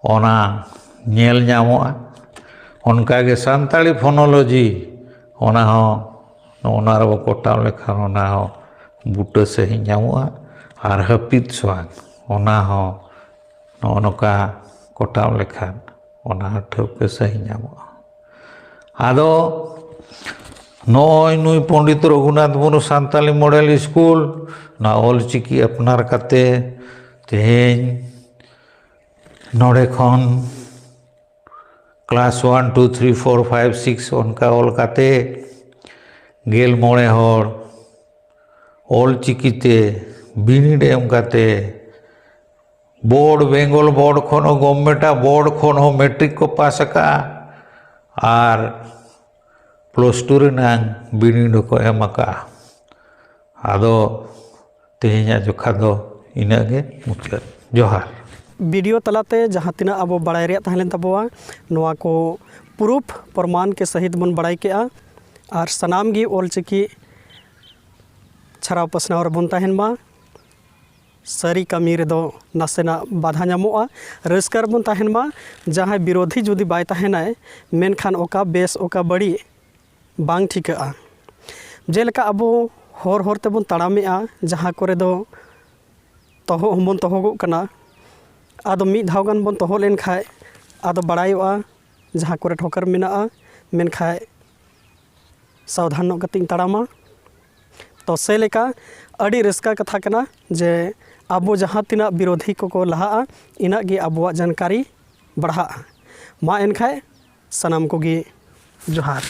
ᱚᱱᱟ ᱧᱮᱞ ᱧᱟᱢᱚᱜᱼᱟ᱾ ᱚᱱᱠᱟᱜᱮ ᱥᱟᱱᱛᱟᱲᱤ ᱯᱷᱳᱱᱳᱞᱚᱡᱤ, ᱚᱱᱟ ᱦᱚᱸ ᱱᱚᱜᱼᱚ ᱱᱚᱣᱟ ᱨᱮᱵᱚ ᱠᱚᱴᱟᱣ ᱞᱮᱠᱷᱟᱱ ᱚᱱᱟ ᱦᱚᱸ ᱵᱩᱴᱟᱹ ᱥᱟᱺᱦᱤᱡ ᱧᱟᱢᱚᱜᱼᱟ᱾ ᱟᱨ ᱦᱟᱹᱯᱤᱫ ᱥᱚᱣᱟᱝ, ᱚᱱᱟ ᱦᱚᱸ ᱱᱚᱜᱼᱚ ᱱᱚᱝᱠᱟ ᱠᱚᱴᱟᱣ ᱞᱮᱠᱷᱟᱱ ᱚᱱᱟ ᱦᱚᱸ ᱴᱷᱟᱹᱣᱠᱟᱹ ᱥᱟᱺᱦᱤᱡ ᱧᱟᱢᱚᱜᱼᱟ᱾ ᱟᱫᱚ ᱱᱚᱜᱼᱚᱭ ᱱᱩᱭ ᱯᱚᱱᱰᱤᱛ ᱨᱚᱜᱷᱩᱱᱟᱛᱷ ᱢᱩᱨᱢᱩ ᱥᱟᱱᱛᱟᱞᱤ ᱢᱚᱰᱮᱞ ᱥᱠᱩᱞ, ᱱᱚᱣᱟ ᱚᱞ ᱪᱤᱠᱤ ᱟᱯᱱᱟᱨ ᱠᱟᱛᱮ ᱛᱮᱦᱮᱧ ᱱᱚᱰᱮ ᱠᱷᱚᱱ class one two three four five six ᱚᱱᱠᱟ ᱚᱞ ᱠᱟᱛᱮ ᱜᱮᱞ ᱢᱚᱬᱮ ᱦᱚᱲ ᱚᱞ ᱪᱤᱠᱤᱛᱮ ᱵᱤᱱᱤᱰ ᱮᱢ ᱠᱟᱛᱮ ᱵᱳᱨᱰ, ᱵᱮᱝᱜᱚᱞ ᱵᱳᱨᱰ ᱠᱷᱚᱱ ᱦᱚᱸ, ᱜᱚᱵᱷᱢᱮᱱᱴᱟᱜ ᱵᱳᱨᱰ ᱠᱷᱚᱱ ᱦᱚᱸ ᱢᱮᱴᱨᱤᱠ ᱠᱚ ᱯᱟᱥ ᱟᱠᱟᱫᱼᱟ ᱟᱨ ᱯᱞᱟᱥ ᱴᱩ ᱨᱮᱱᱟᱝ ᱵᱤᱱᱤᱰ ᱦᱚᱸᱠᱚ ᱮᱢ ᱟᱠᱟᱫᱼᱟ᱾ ᱟᱫᱚ ᱛᱮᱦᱮᱧᱟᱜ ᱡᱚᱠᱷᱟ ᱫᱚ ᱤᱱᱟᱹᱜ ᱜᱮ ᱢᱩᱪᱟᱹᱫ᱾ ᱡᱚᱦᱟᱨ᱾ ᱵᱷᱤᱰᱤᱭᱳ ᱛᱟᱞᱟᱛᱮ ᱡᱟᱦᱟᱸ ᱛᱤᱱᱟᱹᱜ ᱟᱵᱚ ᱵᱟᱲᱟᱭ ᱨᱮᱭᱟᱜ ᱛᱟᱦᱮᱸ ᱞᱮᱱ ᱛᱟᱵᱚᱣᱟ, ᱱᱚᱣᱟ ᱠᱚ ᱯᱨᱩᱯᱷ ᱯᱨᱚᱢᱟᱱ ᱠᱮ ᱥᱟᱹᱦᱤᱛ ᱵᱚᱱ ᱵᱟᱲᱟᱭ ᱠᱮᱜᱼᱟ᱾ ᱟᱨ ᱥᱟᱱᱟᱢ ᱜᱮ ᱚᱞᱪᱤᱠᱤ ᱪᱷᱟᱨᱟᱣ ᱯᱟᱥᱱᱟᱣ ᱨᱮᱵᱚᱱ ᱛᱟᱦᱮᱱ ᱢᱟ᱾ ᱥᱟᱹᱨᱤ ᱠᱟᱹᱢᱤ ᱨᱮᱫᱚ ᱱᱟᱥᱮᱱᱟᱜ ᱵᱟᱫᱷᱟ ᱧᱟᱢᱚᱜᱼᱟ᱾ ᱨᱟᱹᱥᱠᱟᱹ ᱨᱮᱵᱚᱱ ᱛᱟᱦᱮᱱ ᱢᱟ᱾ ᱡᱟᱦᱟᱸᱭ ᱵᱤᱨᱳᱫᱷᱤ ᱡᱩᱫᱤ ᱵᱟᱭ ᱛᱟᱦᱮᱱᱟᱭ, ᱢᱮᱱᱠᱷᱟᱱ ᱚᱠᱟ ᱵᱮᱥ ᱚᱠᱟ ᱵᱟᱹᱲᱤᱡ ᱵᱟᱝ ᱴᱷᱤᱠᱟᱹᱜᱼᱟ᱾ ᱡᱮᱞᱮᱠᱟ ᱟᱵᱚ ᱦᱚᱨ ᱦᱚᱨ ᱛᱮᱵᱚᱱ ᱛᱟᱲᱟᱢᱮᱜᱼᱟ, ᱡᱟᱦᱟᱸ ᱠᱚᱨᱮ ᱫᱚ ᱛᱚᱦᱚᱜ ᱦᱚᱸᱵᱚᱱ ᱛᱚᱦᱚᱜᱚᱜ ᱠᱟᱱᱟ᱾ ᱟᱫᱚ ᱢᱤᱫ ᱫᱷᱟᱣ ᱜᱟᱱ ᱵᱚᱱ ᱛᱚᱦᱚᱜ ᱞᱮᱱᱠᱷᱟᱡ ᱟᱫᱚ ᱵᱟᱲᱟᱭᱚᱜᱼᱟ, ᱡᱟᱦᱟᱸ ᱠᱚᱨᱮ ᱴᱷᱚᱠᱟᱨ ᱢᱮᱱᱟᱜᱼᱟ᱾ ᱢᱮᱱᱠᱷᱟᱡ ᱥᱟᱵᱫᱷᱟᱱ ᱧᱚᱜ ᱠᱟᱛᱮᱧ ᱛᱟᱲᱟᱢᱟ᱾ ᱛᱚ ᱥᱮ ᱞᱮᱠᱟ ᱟᱹᱰᱤ ᱨᱟᱹᱥᱠᱟᱹ ᱠᱟᱛᱷᱟ ᱠᱟᱱᱟ ᱡᱮ ᱟᱵᱚ ᱡᱟᱦᱟᱸ ᱛᱤᱱᱟᱹᱜ ᱵᱤᱨᱳᱫᱷᱤ ᱠᱚᱠᱚ ᱞᱟᱦᱟᱜᱼᱟ, ᱤᱱᱟᱹᱜ ᱜᱮ ᱟᱵᱚᱣᱟᱜ ᱡᱟᱱᱠᱟᱨᱤ ᱵᱟᱲᱦᱟᱜᱼᱟ᱾ ᱢᱟ ᱮᱱᱠᱷᱟᱡ ᱥᱟᱱᱟᱢ ᱠᱚᱜᱮ ᱡᱚᱦᱟᱨ᱾